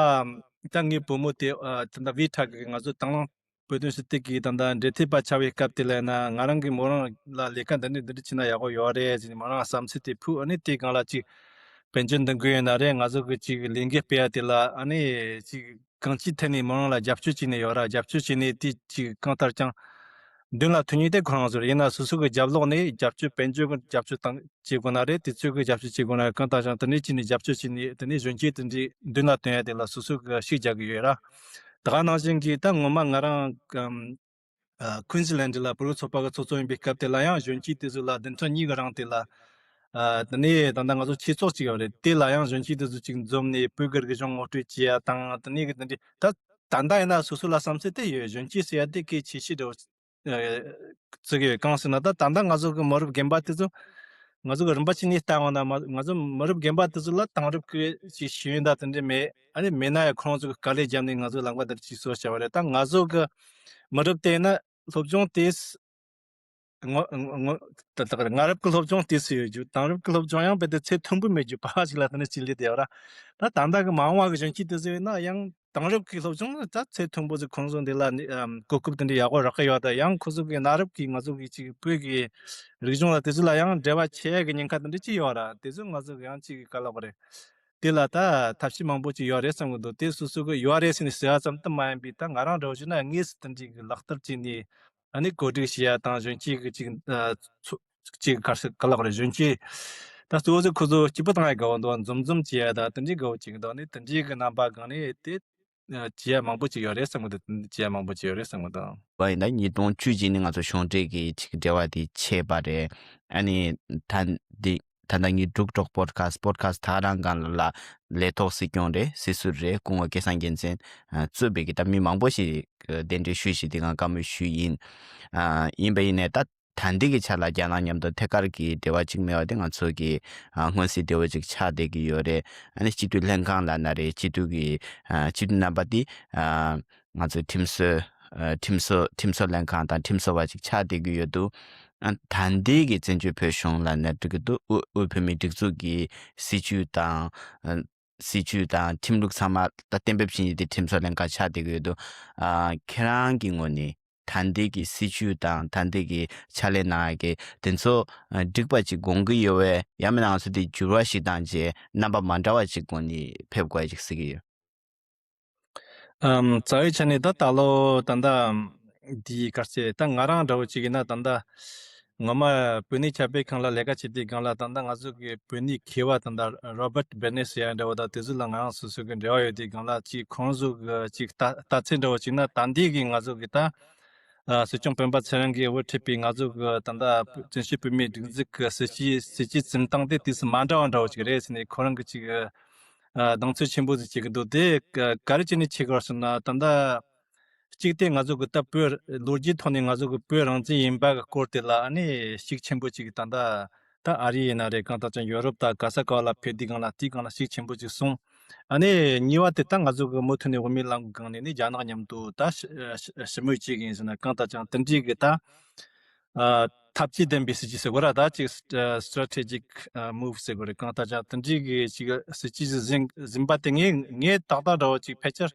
ད་ངའི་བུ་མོ་དེ་ཨ་ད་ལྟ་བི་ཁྲ་གི་ང་ཚོ་དང་བླངས་བོད་དོན་ཞུ་གཏུག་གི་ད་ལྟ་འབྲེལ་མཐུད་པ་ཆགས་པའི་སྐབས་དེ་ལ་ཡིན་ན་ང་རང་གིས་མོ་རང་ལ་ལས་ཀ་འདི་འདྲ་འདི་འདྲ་བྱས་ན་ཡག་པོ་ཡོད་རེད་ཟེར་ནས་མོ་རང་བསམ་ཚུལ་དེ་ཕུལ། ཨ་ནི་དེའི་སྒང་ལ་ཅིག་དཔལ་འབྱོར་འདོན་དགོས་ཡོད་ན་རེད། ང་ཚོ་གི་ཅིག་ལས་འགུལ་སྤེལ་ཡ་དེ་ལ་ཨ་ནི་ཅིག་གང་ཅིའི་ཐད་ནས་མོ་རང་ལ་རྒྱབ་སྐྱོར་བྱས་ནས་ཡོད་ར། རྒྱབ་སྐྱོར་བྱས་ནས་དེ་ཅིག་གང་ལྟར་ཀྱང་མདུན་ལ་ཐོན་མཁན་དེ་ཁོ་རང་ཚོ་རེད། ཡིན་ན་སོ་སོ་གི་རྒྱབ་ལོགས་ནས་རྒྱབ་སྐྱོར་དཔལ་འབྱོར་གི་རྒྱབ་སྐྱོར་དང་བྱེད་དགོས་ན་རེད། དུས་ཚོད་ཀྱི་རྒྱབ་སྐྱོར་བྱེད་དགོས་ན་རེད། གང་ལྟར་ཀྱང་དེ་འདྲའི་བྱས་ནས་རྒྱབ་སྐྱོར་བྱས་ནས་དེ་ནས་གཞོན་སྐྱེས་དེ་འདྲའི་མདུན་ལ་ཐོན་ཡ་དེ་ལ་སོ་སོ་གི་ཤུགས་རྒྱག་གི་ཡོད་ར། ད་ག་ནང་བཞིན་གྱི་ད་ངོ་མ་ང་རང་ཨམ་ཨ་ཁུན་སི་ལན་ཌི་ལ་བོད་རིགས་ཚོགས་པ་གི་ཚོགས་གཙོ་ཡིན་པའི་སྐབས་དེ་ལ་ཡང་གཞོན་སྐྱེས་དེ་ཚོ་ལ་བདུན་ཕྲག་གཉིས་ཀྱི་རིང་དེ་ལ་ཨ་དེ་ནས་ད་ལྟ་ང་ཚོ་ཆོས་ཚོགས་གཅིག་ཡོད་རེད། དེ་ལ་ཡང་གཞོན་སྐྱེས་དེ་ཚོ་གཅིག་འཛོམས་ནས་བོད་ཀྱི་རིག་གཞུང་ངོ་སྤྲོད་བྱེད་ཡ་དང་དེ་ནས་གི་དེ་འདྲའི་ད་ད་ལྟ་ཡིན་ན་སོ་སོ་ལ་བསམ་ཚུལ་དེ་ཡོད། གཞོན་སྐྱེས་ཟེར་ཡ་དེ་གལ་ཆེ་ཤོས་འདྲ་བོ་བརྩི་གི་ཡོད། གང་ཟེར་ན་ད་ད་ལྟ་ང་ཚོ་གི་མི་རབས་རྒན་པ་དེ་ཚོ་ང་ཚོ་གི་རིམ་པ་བྱས་ནས་ལྟ་འོང་ན་མ་ང་ཚོ་མི་རབས་རྒན་པ་དེ་ཚོ་ལ་དེང་རབས་ཀྱི་ཅིག་ཤེས་ཡོན་དང་དེ་འདྲ་མེད། ཨ་ནི་མེད་ན་ཡང་ཁོང་ཚོ་གི་དཀའ་ལས་བརྒྱབ་ནས་ང་ཚོ་ལམ་ཁ་དེར་ཅིག་བཟོ་བྱ་བ་རེད། ད་ང་ཚོ་གི་མི་རབས་དེ་ན་སློབ་སྦྱོང་དེ་ངོ་ངོ་ད་ད་སྔ་རབས་ཀྱི་སློབ་སྦྱོང་དེ་ཚོ་ཡོད་རྒྱུ། དེང་རབས་ཀྱི་སློབ་སྦྱོང་ཡང་རྦད་དེ་ཚད་མཐོན་པོ་མེད་རྒྱུ། ཕ་ཞིག་ལ་དེ་ནས་ཅིག་ལས་དེ་ཡོད་ར། ད་ད་ལྟ་གི་མ་འོངས་པ་གི་གཞོན་སྐྱེས་དེ་ཚོ་ཡིན་ན་ཡང་དེང་རབས་ཀྱི་སློབ་སྦྱོང་ནི་ད་ཚད་མཐོན་པོ་ཟིག་ཁོང་ཚོ་འདི་ལ་ནི་ཨམ་གོ་སྐབས་དེ་འདྲ་ཡག་པོ་རག་གི་ཡོད། ད་ཡང་ཁོ་ཚོ་གི་གནའ་རབས་ཀྱི་ང་ཚོ་གི་ཅིག་བོད་ཀྱི་རིག་གཞུང་ལ་དེ་ཚོ་ལ་ཡང་འབྲེལ་བ་ཆེ་གི་ཉེན་ཁ་དེ་འདྲ་ཅིག་ཡོད་ར། དེ་ཚོ་ང་ཚོ་གི་ཡང་ཅིག་ག་ལབ་དགོས་རེད། དེ་ལ་ད་ཐབས་ཤེས་མང་པོ་ཅིག་ཡོད་རེད་བསམ་གི་འདུག་དེ་སོ་སོ་གི་ཡོད་རེད་ཟེར་ནས་ཟེར་བ་ཙམ་དུ་མ་ཡིན་པའི་ད་ང་རང་འདྲ་བོ་ཞིག་ན་དངོས་སུ་དེ་འདྲའི་གི་ལག་བསྟར་བྱས་ནས་ཨ་ནི་གོ་སྒྲིག་བྱེད་ཡ་དང་གཞོན་སྐྱེས་གི་ཅིག་ཨ་ཚོ་ཅིག་ག་རེ་ག་ལབ་དགོས་རེད། གཞོན་སྐྱེས་ད་གཙོ་བོ་ཚོ་ཁོ་ཚོ་སྐྱིད་པོ་བཏང་ཡ་དགའ་བོ་འདུག་འཛོམས་འཛོམས་བྱེད་ཡ་ད་དེ་འདྲའི་དགའ་བོ་ཅིག་འདུག་ནི་དེ་འདྲའི་གི་རྣམ་པ་སྒང་ནས་དེ་བྱེད་ཡ་མང་པོ་ཅིག་ཡོད་རེད་བསམ་གི་འདུག་དེ་འདྲ་བྱེད་ཡ་མང་པོ་ཅིག་ཡོད་རེད་བསམ་གི་འདུག་བ་ཡིན་ན་ཉིས་སྟོང་བཅུ་གཅིག་ནས་ང་ཚོ་གཞུང་འབྲེལ་གྱི་ཅིག་འབྲེལ་བ་དེ་ཆད་པ་རེད། ཨ་ནི་ད་འདི་ ད་ལྟ་ངའི་འབྲུག་གྲོགས་པོ་ཌི་ཁ་སི་ཊི། པོ་ཌི་ཁ་སི་ཊི་ད་རང་སྒང་ལ་ལས་ཐོག་སྲིད་སྐྱོང་རེད། སྲིད་ཟུར་རེད། སྐུ་ངོ་སྐལ་བཟང་རྒྱལ་མཚན་གཙོས་པའི་གི་ད་མི་མང་པོ་ཞིག་གདན་འདྲེན་ཞུས་ཤིག་དེ་གང་བཀའ་མོལ་ཞུས་ཡིན། ཡིན་པ་ཡིན་ནའི་ད་ད་ལྟའི་གི་ཆ་ལ་རྒྱ་ནག་མཉམ་དུ་ཐད་ཀར་གྱི་འབྲེལ་བ་གཅིག་མེད་པ་དེ་ང་ཚོ་གི་སྔོན་སྲིད་འབྲེལ་བ་གཅིག་ཆགས་བསྡད་ཀྱི་ཡོད་རེད། ཨ་ནི་སྤྱི་འཐུས་ལྷན་ཁང་ལབ་ན་རེད། སྤྱི་འཐུས་ཀྱི་སྤྱི་འཐུས་རྣམ་པ་དེ་ང་ཚོའི་ཁྲིམས་བཟོ་ཁྲིམས་བཟོ་ཁྲིམས་བཟོ་ལྷན་ཁང་དང་ཁྲིམས་བཟོ་བ་གཅིག་ཆགས་བསྡད་ཀྱི་ཡོད་འདུག་ཨ་ད་ལྟའི་གི་བཙན་བྱོལ་བོད་གཞུང་ལབ་ན་འགྲིག་གི་འདུག་དབུས་དབུས་བོད་མིའི་སྒྲིག་འཛུགས་ཀྱི་སྲིད་བྱུས་དང་། སྲིད་བྱུས་དང་ཁྲིམས་ལུགས་ཚང་མ་ད་གཏན་འབེབས་བྱེད་མཁན་དེ་ཁྲིམས་བཟོ་ལྷན་ཁང་ཆགས་བསྡད་ཀྱི་ཡོད་འདུག་ཨ་ཁྱེད་རང་གི་ངོས་ནས་ད་ལྟའི་གི་སྲིད་བྱུས་དང་ད་ལྟའི་གི་ཕྱག་ལས་གནང་ཡ་གི་དེ་ཚོ་འགྲིག་པ་ཅིག་དགོངས་ཀྱི་ཡོད་པས། ཡང་མིན་ན་ང་ཚོ་དེ་འགྱུར་བ་ཞིག་བཏང་རྗེས་རྣམ་པ་མ་འདྲ་བ་ཅིག་སྒོ་ནས་ཕེབས་དགོས་ཡ་ཅིག་གཟིགས་ཀྱི་ཡོད། ཨམ། རྩ་བའི་ཆ་ནས་ད་ད་ལོ་ད་ལྟ་འདིའི་ག་རེ་ཟེར། ད་ང་རང་འདྲ་བོ་ཅིག་ཡིན་ན་ད་ལྟ་ངོ་མ་བོད་གནས་ཁྱབ་སྤེལ་ཁང་ལ་ལས་ཀ་བྱེད་དུས་སྒང་ལ་ད་ལྟ་ང་ཚོ་གི་བོད་གནས་མཁས་པ་ད་ལྟ་རོ་བར་ཊི་བེ་ནེ་སི་ཟེར་ཡ་འདྲ་བོ་དང་དེ་ཚོ་ལ་ང་རང་སོ་སོ་གི་འབྲེལ་བ་ཡོད་དུས་སྒང་ལ་ཅིག་ཁོང་ཚོ་གི་ཅིག་ལྟ་ལྟ་ཚུལ་འདྲ་བོ་ཅིག་ན་ད་འདི་གི་ང་ཚོ་གི་ད་ཨ་སྲིད་སྐྱོང་སྤེན་པ་ཚེ་རིང་གིས་དབུ་ཁྲིད་པའི་ང་ཚོ་གི་ད་ལྟ་བཙན་བྱོལ་བོད་མིའི་སྒྲིག་འཛུགས་ཀྱི་སྲིད་ཇུས་སྲིད་ཇུས་འཛིན་སྟངས་དེ་དུས་སུ་མ་འདྲ་བ་འདྲ་བོ་ཅིག་རེད་ཟེར་ནས་ཁོ་རང་གི་ཅིག་ཨ་གདེང་ཚོད་ཆེན་པོ་ཟིག་བྱེད་ཀྱི་འདུག་དེ་ག་ག་རེ་བྱས་ནས་བྱེད་དགོས་ཟེར་ན། ད་ལྟ་གཅིག་དེ་ང་ཚོ་གི་ད་བོད་ལོ་རྒྱུས་ཐོག་ནས་ང་ཚོ་གི་བོད་རང་བཙན་ཡིན་པ་གི་སྐོར་དེ་ལ་ཨ་ནི་ཤུགས་ཆེན་པོ་ཅིག་ད་ལྟ་ད་ཨ་རི་ཡིན་ན་རེད། གང་ལྟར་ཀྱང་ཡོ་རོབ་དང་ག་ས་ག་བ་ལ་ཕེབས་དུས་སྒང་ལ་དེའི་སྒང་ལ་ཤུགས་ཆེན་པོ་ཅིག་སོང་། ཨ་ནི་གཉིས་པ་དེ་ད་ང་ཚོ་གི་མུ་མཐུད་ནས་དབུ་མའི་ལམ་གི་སྒང་ནས་ནི་རྒྱ་ནག་མཉམ་དུ་ད་ཞི་ཞི་ཞི་མོལ་བྱེད་གི་ཡིན་ཟེར་ན། གང་ལྟར་ཀྱང་དེ་འདྲའི་གི་ད་ཨ་ཐབས་ཇུས་ལྡན་པའི་སྲིད་ཇུས་ཟེར་དགོས་ར། ད་ཅིག་ཨ་strategic move ཟེར་དགོས་རེད། གང་ལྟར་ཀྱང་དེ་འདྲའི་གི་ཅིག་སྲིད་ཇུས་ཟིན་ཟིན་པ་དེ་ངས་ངས་ཏག་ཏག་འདྲ་བོ་ཅིག་ཕལ་ཆེར་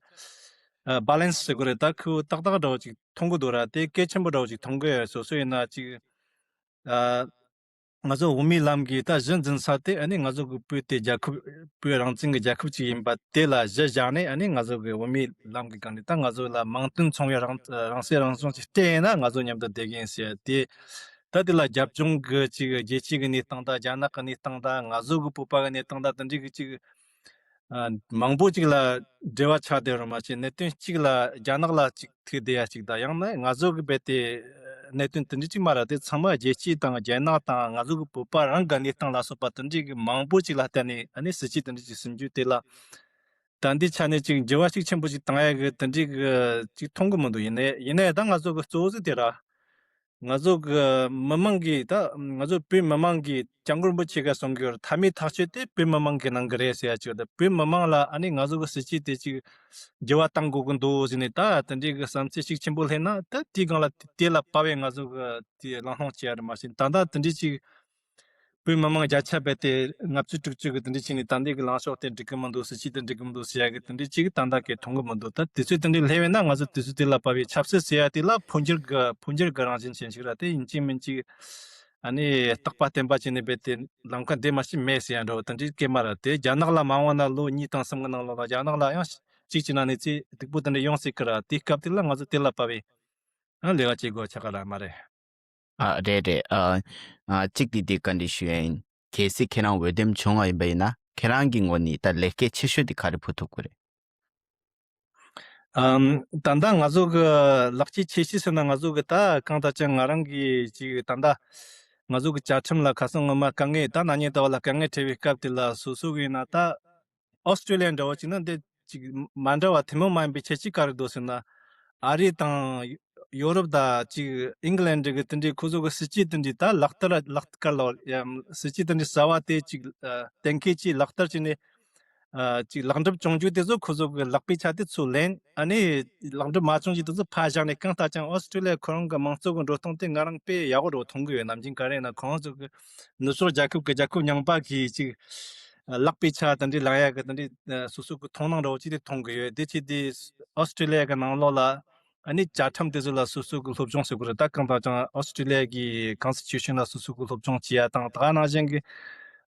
ཨ་balance ཟེར་དགོས་རེད། ད་ཁོ་ཏག་ཏག་འདྲ་བོ་ཅིག་མཐོང་གི་འདུག་ར། དེ་གལ་ཆེན་པོ་འདྲ་བོ་ཅིག་མཐོང་གི་ཡོད། སོ་སོ་ཡིན་ན་ཅིག་ཨ་ང་ཚོ་དབུ་མའི་ལམ་གྱི་ད་གཞི་འཛིན་ས་དེ་ཨ་ནི་ང་ཚོ་གི་བོད་དེ་རྒྱལ་ཁབ་བོད་རང་བཙན་གྱི་རྒྱལ་ཁབ་ཅིག་ཡིན་པ་དེ་ལ་གཞི་བཞག་ནས་ཨ་ནི་ང་ཚོ་གི་དབུ་མའི་ལམ་གྱི་སྒང་ནས་ད་ང་ཚོ་ལ་མིང་དོན་མཚུངས་པའི་རང་རང་སྲིད་རང་སྐྱོང་ཅིག་སྤྲད་ཡིན་ན་ང་ཚོ་མཉམ་དུ་བསྡད་ཀྱི་ཡིན་ཟེར་ཏེ། ད་དེ་ལ་རྒྱབ་ལྗོངས་ཀྱི་ཅིག་རྒྱལ་སྤྱི་གི་གནས་སྟངས་དང་རྒྱ་ནག་གི་གནས་སྟངས་དང་ང་ཚོ་གི་བོད་པ་གི་གནས་སྟངས་དང་དེ་འདྲའི་གི་ཅིག་ཨ་མང་པོ་ཅིག་ལ་འབྲེལ་བ་ཆགས་བསྡད་རུང་མ་ཞིག་གནད་དོན་གཅིག་ལ་རྒྱ་ནག་ལ་ཅིག་ཐུག་བསྡད་ཡ་ཅིག་དང་། ཡང་ན་ང་ཚོ་གི་རྦད་དེ་གནད་དོན་དེ་འདྲ་ཅིག་མ་རེད། དེ་ཚང་མ་རྒྱལ་སྤྱི་དང་རྒྱ་ནག་དང་ང་ཚོ་གི་བོད་པ་རང་གི་གནས་སྟངས་ལ་སོགས་པ་དེ་འདྲའི་གི་མང་པོ་ཅིག་ལ་བརྟེན་ནས་ཨ་ནི་སྲིད་ཇུས་དེ་འདྲ་ཅིག་ཟིན་རྒྱུ་དེ་ལ་ད་འདི་ཆ་ནས་ཅིག་འགྱུར་བ་ཤུགས་ཆེན་པོ་ཅིག་བཏང་ཡ་གི་དེ་འདྲའི་གི་ཅིག་མཐོང་གི་མི་འདུག་ཡིན་ནའི་ཡིན་ནའི་ད་ང་ཚོ་གི་གཙོ་བོ་ཟིག་དེ་ར། ང་ཚོ་གི་མི་མང་གིས་ད་ང་ཚོ་བོད་མི་མང་གིས་སྐྱབས་མགོན་རིན་པོ་ཆེ་ག་གསུང་གི་ཡོད་རེད། མཐའ་མའི་ཐག་གཅོད་དེ་བོད་མི་མང་གིས་གནང་གི་རེད་ཟེར་ཡ་ཅིག་ཡོད། ད་བོད་མི་མང་ལ་ཨ་ནི་ང་ཚོ་གི་སྲིད་ཇུས་དེ་ཅིག་འགྱུར་བ་གཏང་དགོས་ཀྱི་འདུག་ཟེར་ནས་ད་དེ་འདྲའི་གི་བསམ་ཚུལ་ཤུགས་ཆེན་པོ་སླེབས་ན། ད་དེའི་སྒང་ལ་དེ་ལ་དཔའ་བའི་ང་ཚོ་གི་དེ་གླེང་སློང་བྱེད་ཡ་རེད་མ་ཟད། ད་ལྟ་དེ་འདྲའི་ཅིག་བོད་མི་མང་བརྒྱ་ཆ་རྦད་དེ་ལྔ་བཅུ་དྲུག་ཅུ་གི་དེ་འདྲ་ཅིག་ནས་ད་ལྟའི་གི་ལངས་ཕྱོགས་དེ་འགྲིག་གི་མི་འདུག་སྲིད་ཇུས་དེ་འགྲིག་གི་མི་འདུག་ཟེར་ཡ་གི་དེ་འདྲ་ཅིག་ད་ལྟ་གི་མཐོང་གི་མི་འདུག་ད་དུས་ཚོད་དེ་འདྲ་སླེབས་ཡོད་ན་ང་ཚོ་དུས་ཚོད་དེ་ལ་བབས་པའི་ཆབ་སྲིད་ཟེར་ཡ་དེ་ལ་འཕོ་འགྱུར་གི་འཕོ་འགྱུར་གི་རང་བཞིན་ཅན་ཞིག་ར། དེ་ཡིན་གཅིག་མིན་གཅིག་ཨ་ནི་རྟག་པ་བརྟན་པ་བྱས་ནས་རྦད་དེ་ལམ་ཁ་འདི་མ་ཞིག་མེད་ཟེར་ཡ་འདྲ་བོ་དེ་འདྲའི་སྐད་མ་ར། དེ་རྒྱ་ནག་ལ་མ་འོངས་ན་ལོ་གཉིས་དང་གསུམ་གི་ནང་ལོགས་ལ་རྒྱ་ནག་ལ་ཡང་གཅིག་བྱས་ན་གནས་ཚུལ་སྡུག་པོ་དེ་འདྲ་ཡོང་སྲིད་གི་ར། དེའི་སྐབས་དེ་ལ་ང་ཚོ་དེ་ལ་བབས་པའི་ཨ་ལས་ཀ་བྱེད་དགོས་ཆགས་ག་ར་མ་རེད། ཨ་རེད་རེད། ཨ་ཨ་གཅིག་དེ་དེ་བཀའ་འདྲི་ཞུ་ཡ་ཡིན། གལ་སྲིད་ཁྱེད་རང་འོས་འདེམས་བྱུང་བ་ཡིན་པ་ཡིན་ན་ཁྱེད་རང་གི་ངོས་ནས་ད་ལེགས་སྐྱེས་ཆེ་ཤོས་དེ་ག་རེ་ཕུལ་ཐུབ་ཀྱི་རེད། ཨམ། ད་ལྟ་ང་ཚོ་གི་ལེགས་སྐྱེས་ཆེ་ཤོས་ཟེར་ན་ང་ཚོ་གི་ད་གང་ལྟར་ཀྱང་ང་རང་གི་ཅིག་ད་ལྟ་ང་ཚོ་གི་བཅའ་ཁྲིམས་ལ་ཁ་སང་སྔོན་མ་དཀའ་ངལ་ད་ན་ནིང་ཟླ་བ་ལ་དཀའ་ངལ་འཕྲད་པའི་སྐབས་དེ་ལ་སོ་སོ་གི་ཡིན་ན་ད། ཨོ་སི་ཀྲི་ལི་ཡ་འདྲ་བོ་ཅིག་ན་འདི་ཅིག་མ་འདྲ་བ་ཐུན་མོང་མ་ཡིན་པའི་ཁྱད་ཆོས་ག་རེ་འདུག་ཟེར་ན། ཨ་རི་དང་ཡོ་རོབ་དང་ཅིག་ཨིང་ལན་གྱི་དེ་འདྲའི་ཁོ་ཚོ་གི་སྲིད་ཇུས་དེ་འདྲའི་ད་ལག་བསྟར་ལག་བསྟར་ལ་ཡང་སྲིད་ཇུས་དེ་འདྲའི་གསར་བ་དེ་ཅིག་ཨ་གཏན་འཁེལ་གྱིས་ལག་བསྟར་བྱས་ནས་ཨ་ཅིག་ལེགས་འགྲུབ་བྱུང་རྒྱུ་དེ་ཚོ་ཁོ་ཚོ་གི་ལག་པའི་ཆ་དེ་ཚུར་ལེན། ཨ་ནི་ལེགས་འགྲུབ་མ་བྱུང་རྒྱུ་དེ་ཚོ་ཕར་བཞག་ནས། གང་ལྟར་ཀྱང་ཨོ་སི་ཀྲི་ལི་ཡ་ཁོ་རང་གི་མང་གཙོ་གི་འགྲོ་སྟངས་དེ་ང་རང་དཔེ་ཡག་པོ་འདྲ་བོ་མཐོང་གི་ཡོད། ནམ་རྒྱུན་ག་རེ་ཡིན་ན་ཁོ་རང་ཚོ་གི་ནུབ་ཕྱོགས་རྒྱལ་ཁབ་ཀྱི་རྒྱལ་ཁབ་རྙིང་པ་གི་ཅིག་ལག་པའི་ཆ་དེ་འདྲའི་ལེན་ཡ་གི་དེ་འདྲའི་སོ་སོ་གི་མཐོང་སྣང་འདྲ་བོ་ཅིག་དེ་མཐོང་གི་ཡོད། དེ་བྱས་ཏེ་ཨོ་སི་ཀྲི་ལི་ཡ་གི་ནང་ལོགས་ལ་ཨ་ནི་བཅའ་ཁྲིམས་དེ་ཚོ་ལ་སོ་སོ་གི་སློབ་སྦྱོང་ཟེར་དགོས་རེད། ད་གང་ལྟར་ཀྱང་ཨོ་སི་ཀྲི་ལི་ཡ་གི་ཀོན་སི་ཊི་ཊུ་ཤན་ལ་སོ་སོ་གི་སློབ་སྦྱོང་བྱེད་ཡ་དང་། ད་ག་ནང་བཞིན་གི་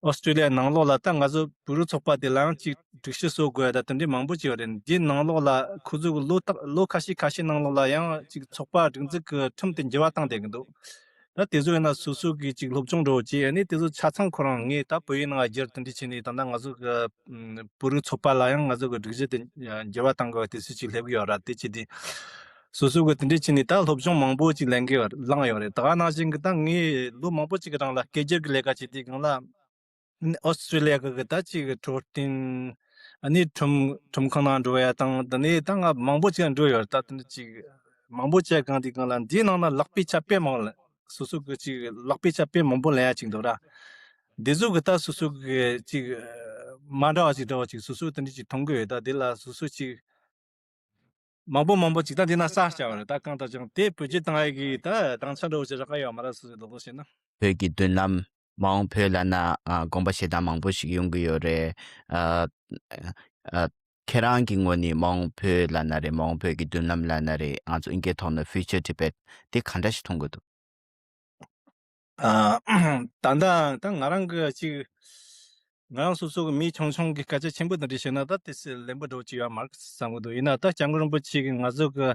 ཨོ་སི་ཀྲི་ལི་ཡ་ནང་ལོགས་ལ་ད་ང་ཚོ་བོད་རིགས་ཚོགས་པ་དེ་ལའང་ཅིག་སྒྲིག་གཞི་བཟོ་དགོས་ཡ་ད་དེ་འདྲའི་མང་པོ་ཅིག་ཡོད་རེད། འདིའི་ནང་ལོགས་ལ་ཁོ་ཚོ་གི་ལོ་ཏག་ལོ་ཁ་ཤས་ཁ་ཤས་ནང་ལོགས་ལ་ཡང་ཅིག་ཚོགས་པ་སྒྲིག་འཛུགས་གི་ཁྲིམས་དེ་འགྱུར་བ་བཏང་བསྡད་ཀྱི་འདུག་ད་དེ་ཚོ་ཡིན་ན་སོ་སོ་གིས་ཅིག་སློབ་སྦྱོང་འདྲ་བོ་བྱས། ཨ་ནི་དེ་ཚོ་ཆ་ཚང་ཁོ་རང་ངས་ད་བོད་ཡིག་ནང་བསྒྱུར་དེ་འདྲ་བྱས་ནས་ད་ལྟ་ང་ཚོ་གི་བོད་རིགས་ཚོགས་པ་ལ་ཡང་ང་ཚོ་གི་སྒྲིག་གཞི་དེ་འགྱུར་བ་བཏང་དགོས་པ་དེ་ཚོ་ཅིག་སླེབས་ཀྱི་ཡོད་ར། དེ་བྱས་ཏེ་སོ་སོ་གི་དེ་འདྲ་བྱས་ནས་ད་སློབ་སྦྱོང་མང་པོ་ཅིག་ལེན་གྱི་ཡོད་བླངས་ཡོད་རེད། ད་ག་ནང་བཞིན་གི་ད་ངས་ལོ་མང་པོ་ཅིག་གི་རིང་ལ་སྐད་སྒྱུར་གི་ལས་ཀ་བྱེད་དུས་སྒང་ལ། ཨོ་སི་ཀྲི་ལི་ཡ་གི་ད་ཅིག་འཕྲོད་བསྟེན། ཨ་ནི་ཁྲིམས་ཁྲིམས་ཁང་ནང་འགྲོ་ཡ་དང་དེ་ནས་ད་ང་མང་པོ་ཅིག་འགྲོ་ཡོད། ད་དེ་ནས་ཅིག་མང་པོ་ཅིག་གང་དེ་གང་ལ་འདིའི་ནང་ན་ལག་པའི་ཆ་དཔེ་མང་ལ། སོ་སོ་གི་ཅིག་ལག་པའི་ཆ་དཔེ་མང་པོ་ལེན་ཡ་ཅིག་འདུག་ར། འདི་ཚོ་གི་ད་སོ་སོ་གི་ཅིག་མ་འདྲ་བ་ཅིག་འདྲ་བ་ཅིག་སོ་སོ་དེ་འདྲ་ཅིག་མཐོང་གི་ཡོད། ད་དེ་ལ་སོ་སོ་ཅིག་མང་པོ་མང་པོ་ཅིག་ད་འདི་ན་ས་བྱ་བ་རེད། ད་གང་ལྟར་ཀྱང་དེ་བེད་སྤྱོད་བཏང་ཡ་གི་ད་དང་ཆ་འདྲ་བོ་ཞིག་རག་ག་ཡོད་མ་རེད། སོ་སོའི་ལོག་ལོག་བྱས་ན། བོད་ཀྱི་མདུན་ལམ། མ་འོངས་བོད་ལབ་ན་ཨ་དགོངས་པ་བཞེས་སྟངས་མང་པོ་ཞིག་ཡོང་གི་ཡོད་རེད། ཨ་ཨ་ཁྱེད་རང་གི་ངོས་ནས་མ་འོངས་བོད་ལབ་ན་རེད། མ་འོངས་བོད་ཀྱི་མདུན་ལམ་ལབ་ན་རེད། ང་ཚོ་ཨིན་སྐད་ཐོག་ནས་Future Tibet དེ་ག་འདྲ་ཞིག་མཐོང་གི་འདུག་ཨ་ད་ལྟ་ད་ང་རང་གི་ཅིག་ང་རང་སོ་སོ་གི་མི་ཆུང་ཆུང་གི་སྐད་ཆ་ཆེན་པོ་དེ་འདྲ་བཤད་ན་ད་དེ་སྲིད་ལན་པོ་འགྲོ་ཅིག་ཡོད་མ་རེད་བསམ་གི་འདུག་ཡིན་ན་ད་སྐྱབས་མགོན་རིན་པོ་ཆེ་གིས་ང་ཚོ་གི་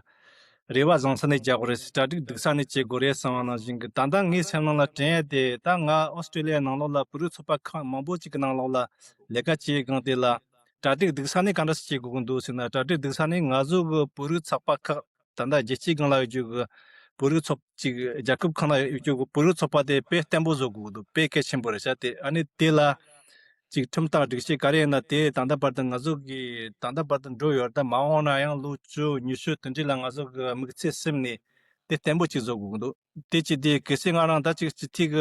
རེ་བ་བཟང་ས་ནས་རྒྱག་དགོས་རེད། གྲ་སྒྲིག་སྡུག་ས་ནས་བྱེད་དགོས་རེད་བསམ་པ་ནང་བཞིན་གི་ད་ལྟ་ངའི་སེམས་ནང་ལ་དྲན་ཡ་དེ། ད་ང་ཨོ་སི་ཀྲི་ལི་ཡའི་ནང་ལོགས་ལ་བོད་རིགས་ཚོགས་པ་ཁག་མང་པོ་ཅིག་གི་ནང་ལོགས་ལ་ལས་ཀ་བྱེད་སྒང་དེ་ལ་གྲ་སྒྲིག་སྡུག་ས་ནས་ག་འདྲ་སེ་བྱེད་དགོས་ཀྱི་འདུག་ཟེར་ན། གྲ་སྒྲིག་སྡུག་ས་ནས་ང་ཚོ་གི་བོད་རིགས་ཚོགས་པ་ཁག་ད་ལྟ་རྒྱལ་སྤྱིའི་སྒང་ལ་ཡོད་རྒྱུ་གི་བོད་རིགས་ཚོགས་ཅིག་རྒྱལ་ཁབ་ཁག་ན་ཡོད་རྒྱུ་གི་བོད་རིགས་ཚོགས་པ་དེ་དཔེ་བརྟན་པོ་བཟོ་དགོས་ཀྱི་འདུག་དཔེ་གལ་ཆེན་པོ་རེད་ཤག་དེ་ཨ་ནི་དེ་ལ་ཅིག་ཁྲིམས་དང་སྒྲིག་གཞི་ག་རེ་ཡིན་ན་དེ་ད་ལྟ་བར་དུ་ང་ཚོ་གི་ད་ལྟ་བར་དུ་འགྲོ་ཡོད། ད་མ་འོངས་ན་ཡང་ལོ་བཅུ་ཉི་ཤུ་དེ་འདྲ་ལ་ང་ཚོ་གི་དམིགས་ཚད་ཟིན་ནས་དེ་བརྟན་པོ་ཅིག་བཟོ་དགོས་ཀྱི་འདུག་དེ་ཅི་དེ་གལ་སྲིད་ང་རང་ད་ཅིག་སྤྱི་འཐུས་གི་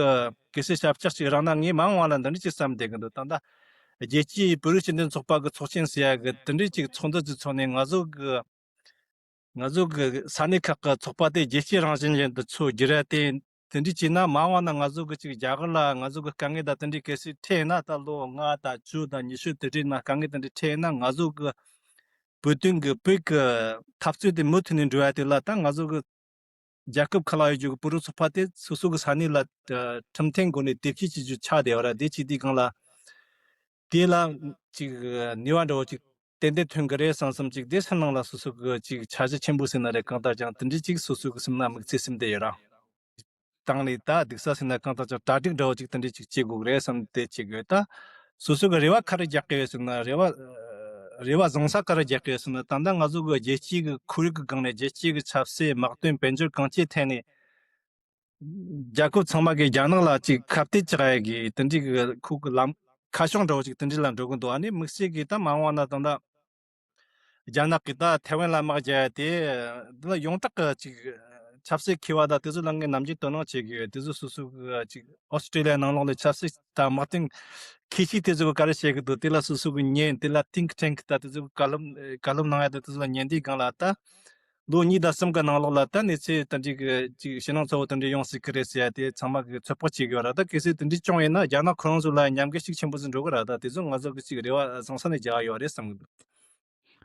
གལ་སྲིད་ཞབས་ཕྱི་ཅིག་རག་ན་ངས་མ་འོངས་པ་ལ་འདི་འདྲ་ཅིག་བསམ་བསྡད་ཀྱི་འདུག་ད་ལྟ་རྒྱལ་སྤྱིའི་བོད་རིགས་སྤྱི་མཐུན་ཚོགས་པ་གི་ཚོགས་ཆེན་ཟེར་ཡ་གི་དེ་འདྲ་ཅིག་ཚོགས་འདུ་ཅིག་ཚོགས་ནས་ང་ཚོ་གི་ང་ཚོ་གི་ས་གནས་ཁག་གི་ཚོགས་པ་དེ་རྒྱལ་སྤྱི་རང་བཞིན་ཅན་དུ་ཚུར་བསྒྱུར་ཡ་དེ། དེ་འདྲ་བྱས་ན་མ་འོངས་ན་ང་ཚོ་གི་ཅིག་རྒྱ་གར་ལ་ང་ཚོ་གི་དཀའ་ངལ་དང་དེ་འདྲ་གལ་སྲིད་འཕྲད་ན། ད་ལོ་ལྔ་དང་བཅུ་དང་ཉི་ཤུ་དེ་འདྲའི་ནང་དཀའ་ངལ་དེ་འདྲ་འཕྲད་ན་ང་ཚོ་གི་བོད་དོན་གི་བོད་གི་འཐབ་རྩོད་དེ་མུ་མཐུད་ནས་འགྲོ་ཡ་དེ་ལ་ད་ང་ཚོ་གི་རྒྱལ་ཁབ་ཁག་ལ་ཡོད་རྒྱུ་གི་བོད་རིགས་ཚོགས་པ་དེ་སོ་སོ་གི་ས་གནས་ལ་ཁྲིམས་མཐུན་སྒོ་ནས་དེབ་སྐྱེལ་བྱེད་རྒྱུ་ཆགས་བསྡད་ཡོད་ར། དེ་བྱས་དུས་སྒང་ལ་དེ་ལ་ཅིག་ནུས་པ་འདྲ་བོ་ཅིག་ཏན་ཏན་ཐོན་གི་རེད་བསམ་བསམ་ཅིག་དེ་སེམས་ནང་ལ་སོ་སོ་གི་ཅིག་འཆར་གཞི་ཆེན་པོ་ཟེར་ན་རེད། གང་ལྟར་ཀྱང་དེ་འདྲའི་ཅིག་སོ་སོ་གི་སེམས་ནང་དམིགས་ཚད་ཟིན་བསྡད་ཡོད་ར། བཏང་ནས་ད་སྡུག་ས་ཟེར་ན་གང་ལྟར་ཀྱང་གྲ་སྒྲིག་འདྲ་བོ་ཅིག་དེ་འདྲའི་ཅིག་བྱེད་དགོས་རེད་བསམ་དེ་བྱེད་དགོས། ད་སོ་སོ་གི་རེ་བ་ག་རེ་རྒྱག་གི་ཡོད་ཟེར་ན། རེ་བ་རེ་བ་བཟང་ས་ག་རེ་རྒྱག་གི་ཡོད་ཟེར་ན། ད་ལྟ་ང་ཚོ་གི་རྒྱལ་སྤྱིའི་གི་ཁོར་ཡུག་གི་སྒང་ནས་རྒྱལ་སྤྱིའི་གི་ཆབ་སྲིད་དམག་དོན་དཔལ་འབྱོར་གང་ཅིའི་ཐད་ནས་རྒྱལ་ཁབ་ཚང་མ་གིས་རྒྱ་ནག་ལ་ཅིག་ཁ་གཏད་གཅོག་ཡ་གི་དེ་འདྲའི་གི་ཁོ་གི་ལམ་ཁ་ཕྱོགས་འདྲ་བོ་ཅིག་དེ་འདྲའི་ལ་འགྲོ་གི་འདུག་ཨ་ནི་དམིགས་བསལ་གི་ད་མ་འོངས་ན་ད་ལྟ་རྒྱ་ནག་གིས་ད་ཐའེ་ཝན་ལ་དམག་རྒྱག་ཡ་དེ་འདི་ལ་ཡོངས་གྲགས་གི་ཅིག་ཆབ་སྲིད་མཁས་པ་དང་དེ་ཚོ་ལ་ངས་ནམ་རྒྱུན་དོ་སྣང་བྱེད་ཀྱི་ཡོད། དེ་ཚོ་སོ་སོ་གི་ཅིག་ཨོ་སི་ཀྲི་ལི་ཡ་ནང་ལོགས་ལ་ཆབ་སྲིད་དང་དམག་དོན་མཁས་ཤིང་དེ་ཚོ་གི་ག་རེ་བཤད་གི་འདུག་དེ་ལ་སོ་སོ་གི་ཉན། དེ་ལ་think tank དང་དེ་ཚོ་གི་བཀའ་སློབ་བཀའ་སློབ་གནང་ཡ་དང་དེ་ཚོ་ལ་ཉན་དུས་སྒང་ལ་ད། ལོ་གཉིས་དང་གསུམ་གི་ནང་ལོགས་ལ་ད་གནས་ཚུལ་དེ་འདྲའི་གི་ཅིག་ཞེད་སྣང་ཚ་བོ་དེ་འདྲ་ཡོང་སྲིད་ཀྱི་རེད་ཟེར་ཡ་དེ་ཚང་མ་གི་ཚོད་དཔག་བྱེད་ཀྱི་ཡོད་ར། ད་གལ་སྲིད་དེ་འདྲ་བྱུང་ཡིན་ན་རྒྱ་ནག་ཁོ་རང་ཚོ་ལ་ཉམས་རྒུད་ཤུགས་ཆེན་པོ་ཞིག་འགྲོ་གི་ར། ད་དེ་ཚོ་ང་ཚོ་གི་ཅིག་རེ་བ་བཟང་ས་ནས་རྒྱག་ཡོད་རེད་བསམ་གི་འདུག་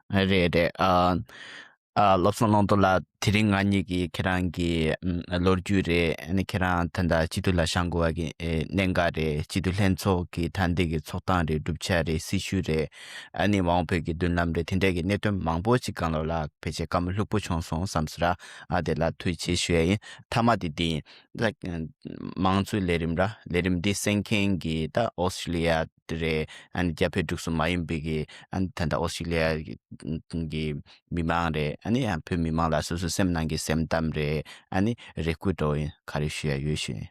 རེད་རེད། ཨ་ཨ་བློ་བཟང་ལྷུན་གྲུབ་ལགས། དེ་རིང་ང་གཉིས་ཀྱིས་ཁྱེད་རང་གི་ཨ་ལོ་རྒྱུས་རེད། ཨ་ནི་ཁྱེད་རང་ད་ལྟ་སྤྱི་འཐུས་ལ་བཞེངས་དགོས་པ་གི་ཨེ་གནད་འགག་རེད། སྤྱི་འཐུས་ལྷན་ཚོགས་ཀྱི་ད་ལྟའི་གི་ཚོགས་སྟངས་རེད། གྲུབ་ཆ་རེད། སྲི་ཞུ་རེད། ཨ་ནི་མ་འོངས་བོད་ཀྱི་མདུན་ལམ་རེད། དེ་འདྲ་གི་གནད་དོན་མང་པོ་ཅིག་སྒང་ལ་ལ་ཕལ་ཆེར་བཀའ་མོལ་ལྷུག་པོ་བྱུང་སོང་བསམ་སོང་ར། ཨ་དེ་ལ་ཐུགས་རྗེ་ཆེ་ཞུ་ཡ་ཡིན། མཐའ་མ་དེ་འདི་ཡིན། ད་མང་གཙོའི་ལས་རིམ་ར། ལས་རིམ་འདི་གསན་མཁན་གྱི་ད་ཨོ་སི་ཀྲི་ལི་ཡ་རེད། ཨ་ནི་རྒྱ་བལ་འབྲུག་གསུམ་མ་ཡིན་པའི་གི་ཨ་ནི་ད་ལྟ་ཨོ་སི་ཀྲི་ལི་ཡ་གི་མི་མང་རེད། ཨ་ནི་ཡང་བོད་མི་མང་ལ་སོ་སོའི་སེམས་ནང་གི་སེམས་གཏམ་རེད། ཨ་ནི་རེ་སྐུལ་འདྲ་བོ་ཡིན། ག་རེ་ཞུ་ཡ་ཡོད་ཞུ་ཡིན།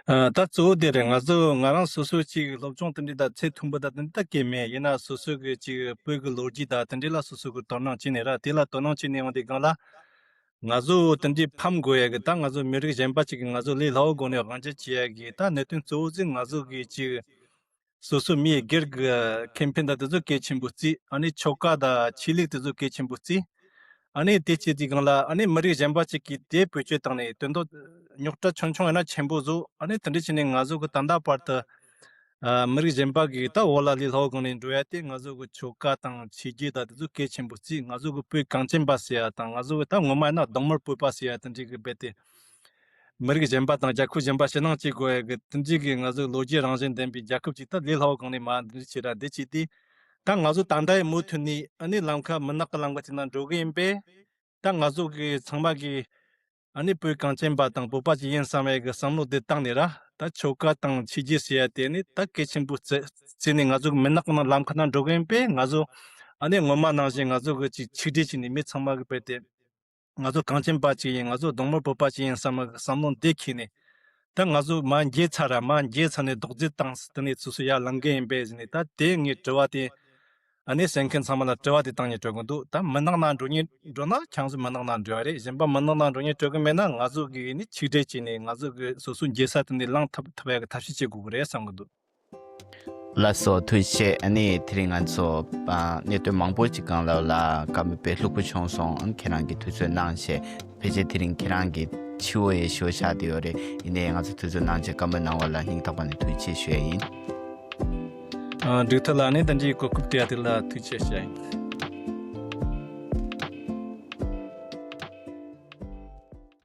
ཨ་ད་གཙོ་བོ་དེ་རེད། ང་ཚོ་ང་རང་སོ་སོ་ཅིག་སློབ་སྦྱོང་དེ་འདྲ་ད་ཚད་མཐོན་པོ་ད་དེ་འདྲ་ད་གལ་མེད། ཡིན་ན་སོ་སོ་གི་ཅིག་བོད་ཀྱི་ལོ་རྒྱུས་ད་དེ་འདྲ་ལ་སོ་སོ་གི་དོ་སྣང་བྱས་ནས་ར། དེ་ལ་དོ་སྣང་བྱས་ནས་ཡོང་དུས་སྒང་ལ་ང་ཚོ་དེ་འདྲའི་ཕམ་དགོས་ཡ་གི་ད་ང་ཚོ་མི་རིགས་གཞན་པ་ཅིག་གི་ང་ཚོ་ལས་སླ་བོ་སྒོ་ནས་དབང་སྒྱུར་བྱེད་ཡ་གི་ད་གནད་དོན་གཙོ་བོ་ཅིག་ང་ཚོ་གི་ཅིག་སོ་སོ་མིའི་སྒེར་གྱི་ཁེ་ཕན་དང་དེ་ཚོ་གལ་ཆེན་པོ་བརྩིས། ཨ་ནི་ཆོལ་ཁ་དང་ཆོས་ལུགས་དེ་ཚོ་གལ་ཆེན་པོ་བརྩིས། ཨ་ནི་དེ་བྱེད་དུས་སྒང་ལ་ཨ་ནི་མི་རིགས་གཞན་པ་ཅིག་གིས་དེ་བེད་སྤྱོད་བཏང་ནས་དོན་དག་རྙོག་དྲ་ཆུང་ཆུང་ཡིན་ན་ཆེན་པོ་བཟོ། ཨ་ནི་དེ་འདྲ་བྱས་ནས་ང་ཚོ་གི་ད་ལྟ་བར་དུ་ཨ་མི་རིགས་གཞན་པ་གིས་ད་འོག་ལ་ལས་སླ་བོ་སྒང་ནས་འགྲོ་ཡ་དེ་ང་ཚོ་གི་ཆོལ་ཁ་དང་ཆོས་བརྒྱུད་དང་དེ་ཚོ་གལ་ཆེན་པོ་བརྩིས། ང་ཚོ་གི་བོད་གངས་ཅན་པ་ཟེར་ཡ་དང་ང་ཚོ་གི་ད་ངོ་མ་ཡིན་ན་གདོང་དམར་བོད་པ་ཟེར་ཡ་དེ་འདྲ་གི་རྦད་དེ། མི་རིགས་གཞན་པ་དང་རྒྱལ་ཁབ་གཞན་པ་ཕྱི་ནང་གཅིག་དགོས་ཡ་གི་དེ་འདྲའི་གི་ང་ཚོའི་ལོ་རྒྱུས་རང་བཞིན་ལྡན་པའི་རྒྱལ་ཁབ་ཅིག་ད་ལས་སླ་བོ་སྒང་ནས་མ་འདི་བྱེད་ར་འདི་བྱེད་དེ། ད་ང་ཚོ་ད་ལྟ་ཡི་མུ་མཐུད་ནས་ཨ་ནི་ལམ་ཁ་མུན་ནག་གི་ལམ་ཁ་ཅིག་ནང་འགྲོ་གི་ཡིན་པས། ད་ང་ཚོ་གི་ཚང་མ་གི་ཨ་ནི་བོད་གངས་ཅན་པ་དང་བོད་པ་ཅིག་ཡིན་བསམ་ཡ་གི་བསམ་བློ་དེ་བཏང་ནས་ར། ད་ཆོལ་ཁ་དང་ཆོས་བརྒྱུད་ཟེར་ཡ་དེ་ནི་ད་གལ་ཆེན་པོ་བརྩི་བརྩིས་ནས་ང་ཚོ་གི་མུན་ནག་གི་ནང་ལམ་ཁ་ནང་འགྲོ་གི་ཡིན་པས། ང་ཚོ་ཨ་ནི་སྔོན་མ་ནང་བཞིན་ང་ཚོ་གི་ཅིག་ཆིག་སྒྲིལ་བྱས་ནས་མི་ཚང་མ་གི་རྦད་དེ། ང་ཚོ་གངས་ཅན་པ་ཅིག་ཡིན། ང་ཚོ་གདོང་དམར་བོད་པ་ཅིག་ཡིན་བསམ་བསམ་བློ་འདི་འཁྱེར་ནས། ད་ང་ཚོ་མར་འགྱེལ་ཚར་ར། མར་འགྱེལ་ཚར་ནས་རྡོག་རྫིས་བཏང་ཟིན། དེ་ནས་སོ་སོ་ཡར་ལངས་གི་ཡིན་པས་ཟེར་ནས། ད་དེ་ངས་དྲི་བ་དེ། ཨ་ནི་གསན་མཁན་ཚང་མ་ལ་དྲི་བ་དེ་བཏང་ནས་འགྲོ་གི་འདུག་ད་མུན་ནག་ནང་འགྲོ་ཉེན་འགྲོ་ན་ཁྱེད་ཚོ་མུན་ནག་ནང་འགྲོ་ཡ་རེད། གཞན་པ་མུན་ནག་ནང་འགྲོ་ཉེན་འགྲོ་གི་མེད་ན། ང་ཚོ་གིས་ནི་ཆིག་སྒྲིལ་བྱས་ནས་ང་ཚོ་གི་སོ་སོའི་འགྱེལ་ས་དེ་ནས་ལངས་ཐུབ་ཐུབ་ཡ་གི་ཐབས་ཤེས་བྱེད་དགོས་ཀྱི་རེད་བསམ་གི་འདུག་ལགས་སོ། ཐུགས་རྗེ་ཆེ། ཨ་ནི་དེ་རིང་ང་ཚོ་ཨ་གནད་དོན་མང་པོ་ཅིག་སྒང་ལ་ལ་བཀའ་མོལ་དཔེ་ལྷུག་པོ་བྱུང་སོང་། ཨ་ཁྱེད་རང་གིས་དུས་ཚོད་གནང་བྱས། ཕལ་ཆེར་དེ་རིང་ཁྱེད་རང་གི་འཆི་བ་ཡི་ཞོ་བཞག་བསྡད་ཡོད་རེད། ཡིན་ནའི་ང་ཚོ་དུས་ཚོད་གནང་བྱས་བཀའ་མོལ་གནང་བ་ལ་སྙིང་ཐག་པ་ནས་ཐུགས་རྗེ་ཆེ་ཞུ་ཡ་ཡིན། ཨ་འབྲུག་ཐར་ལགས། ཨ་ནི་ད་ཅིག་གོ་སྐབས་སྤྲད་ཡ་དེ་ལ་ཐུགས་རྗེ་ཆེ་ཞུ་ཡ་ཡིན།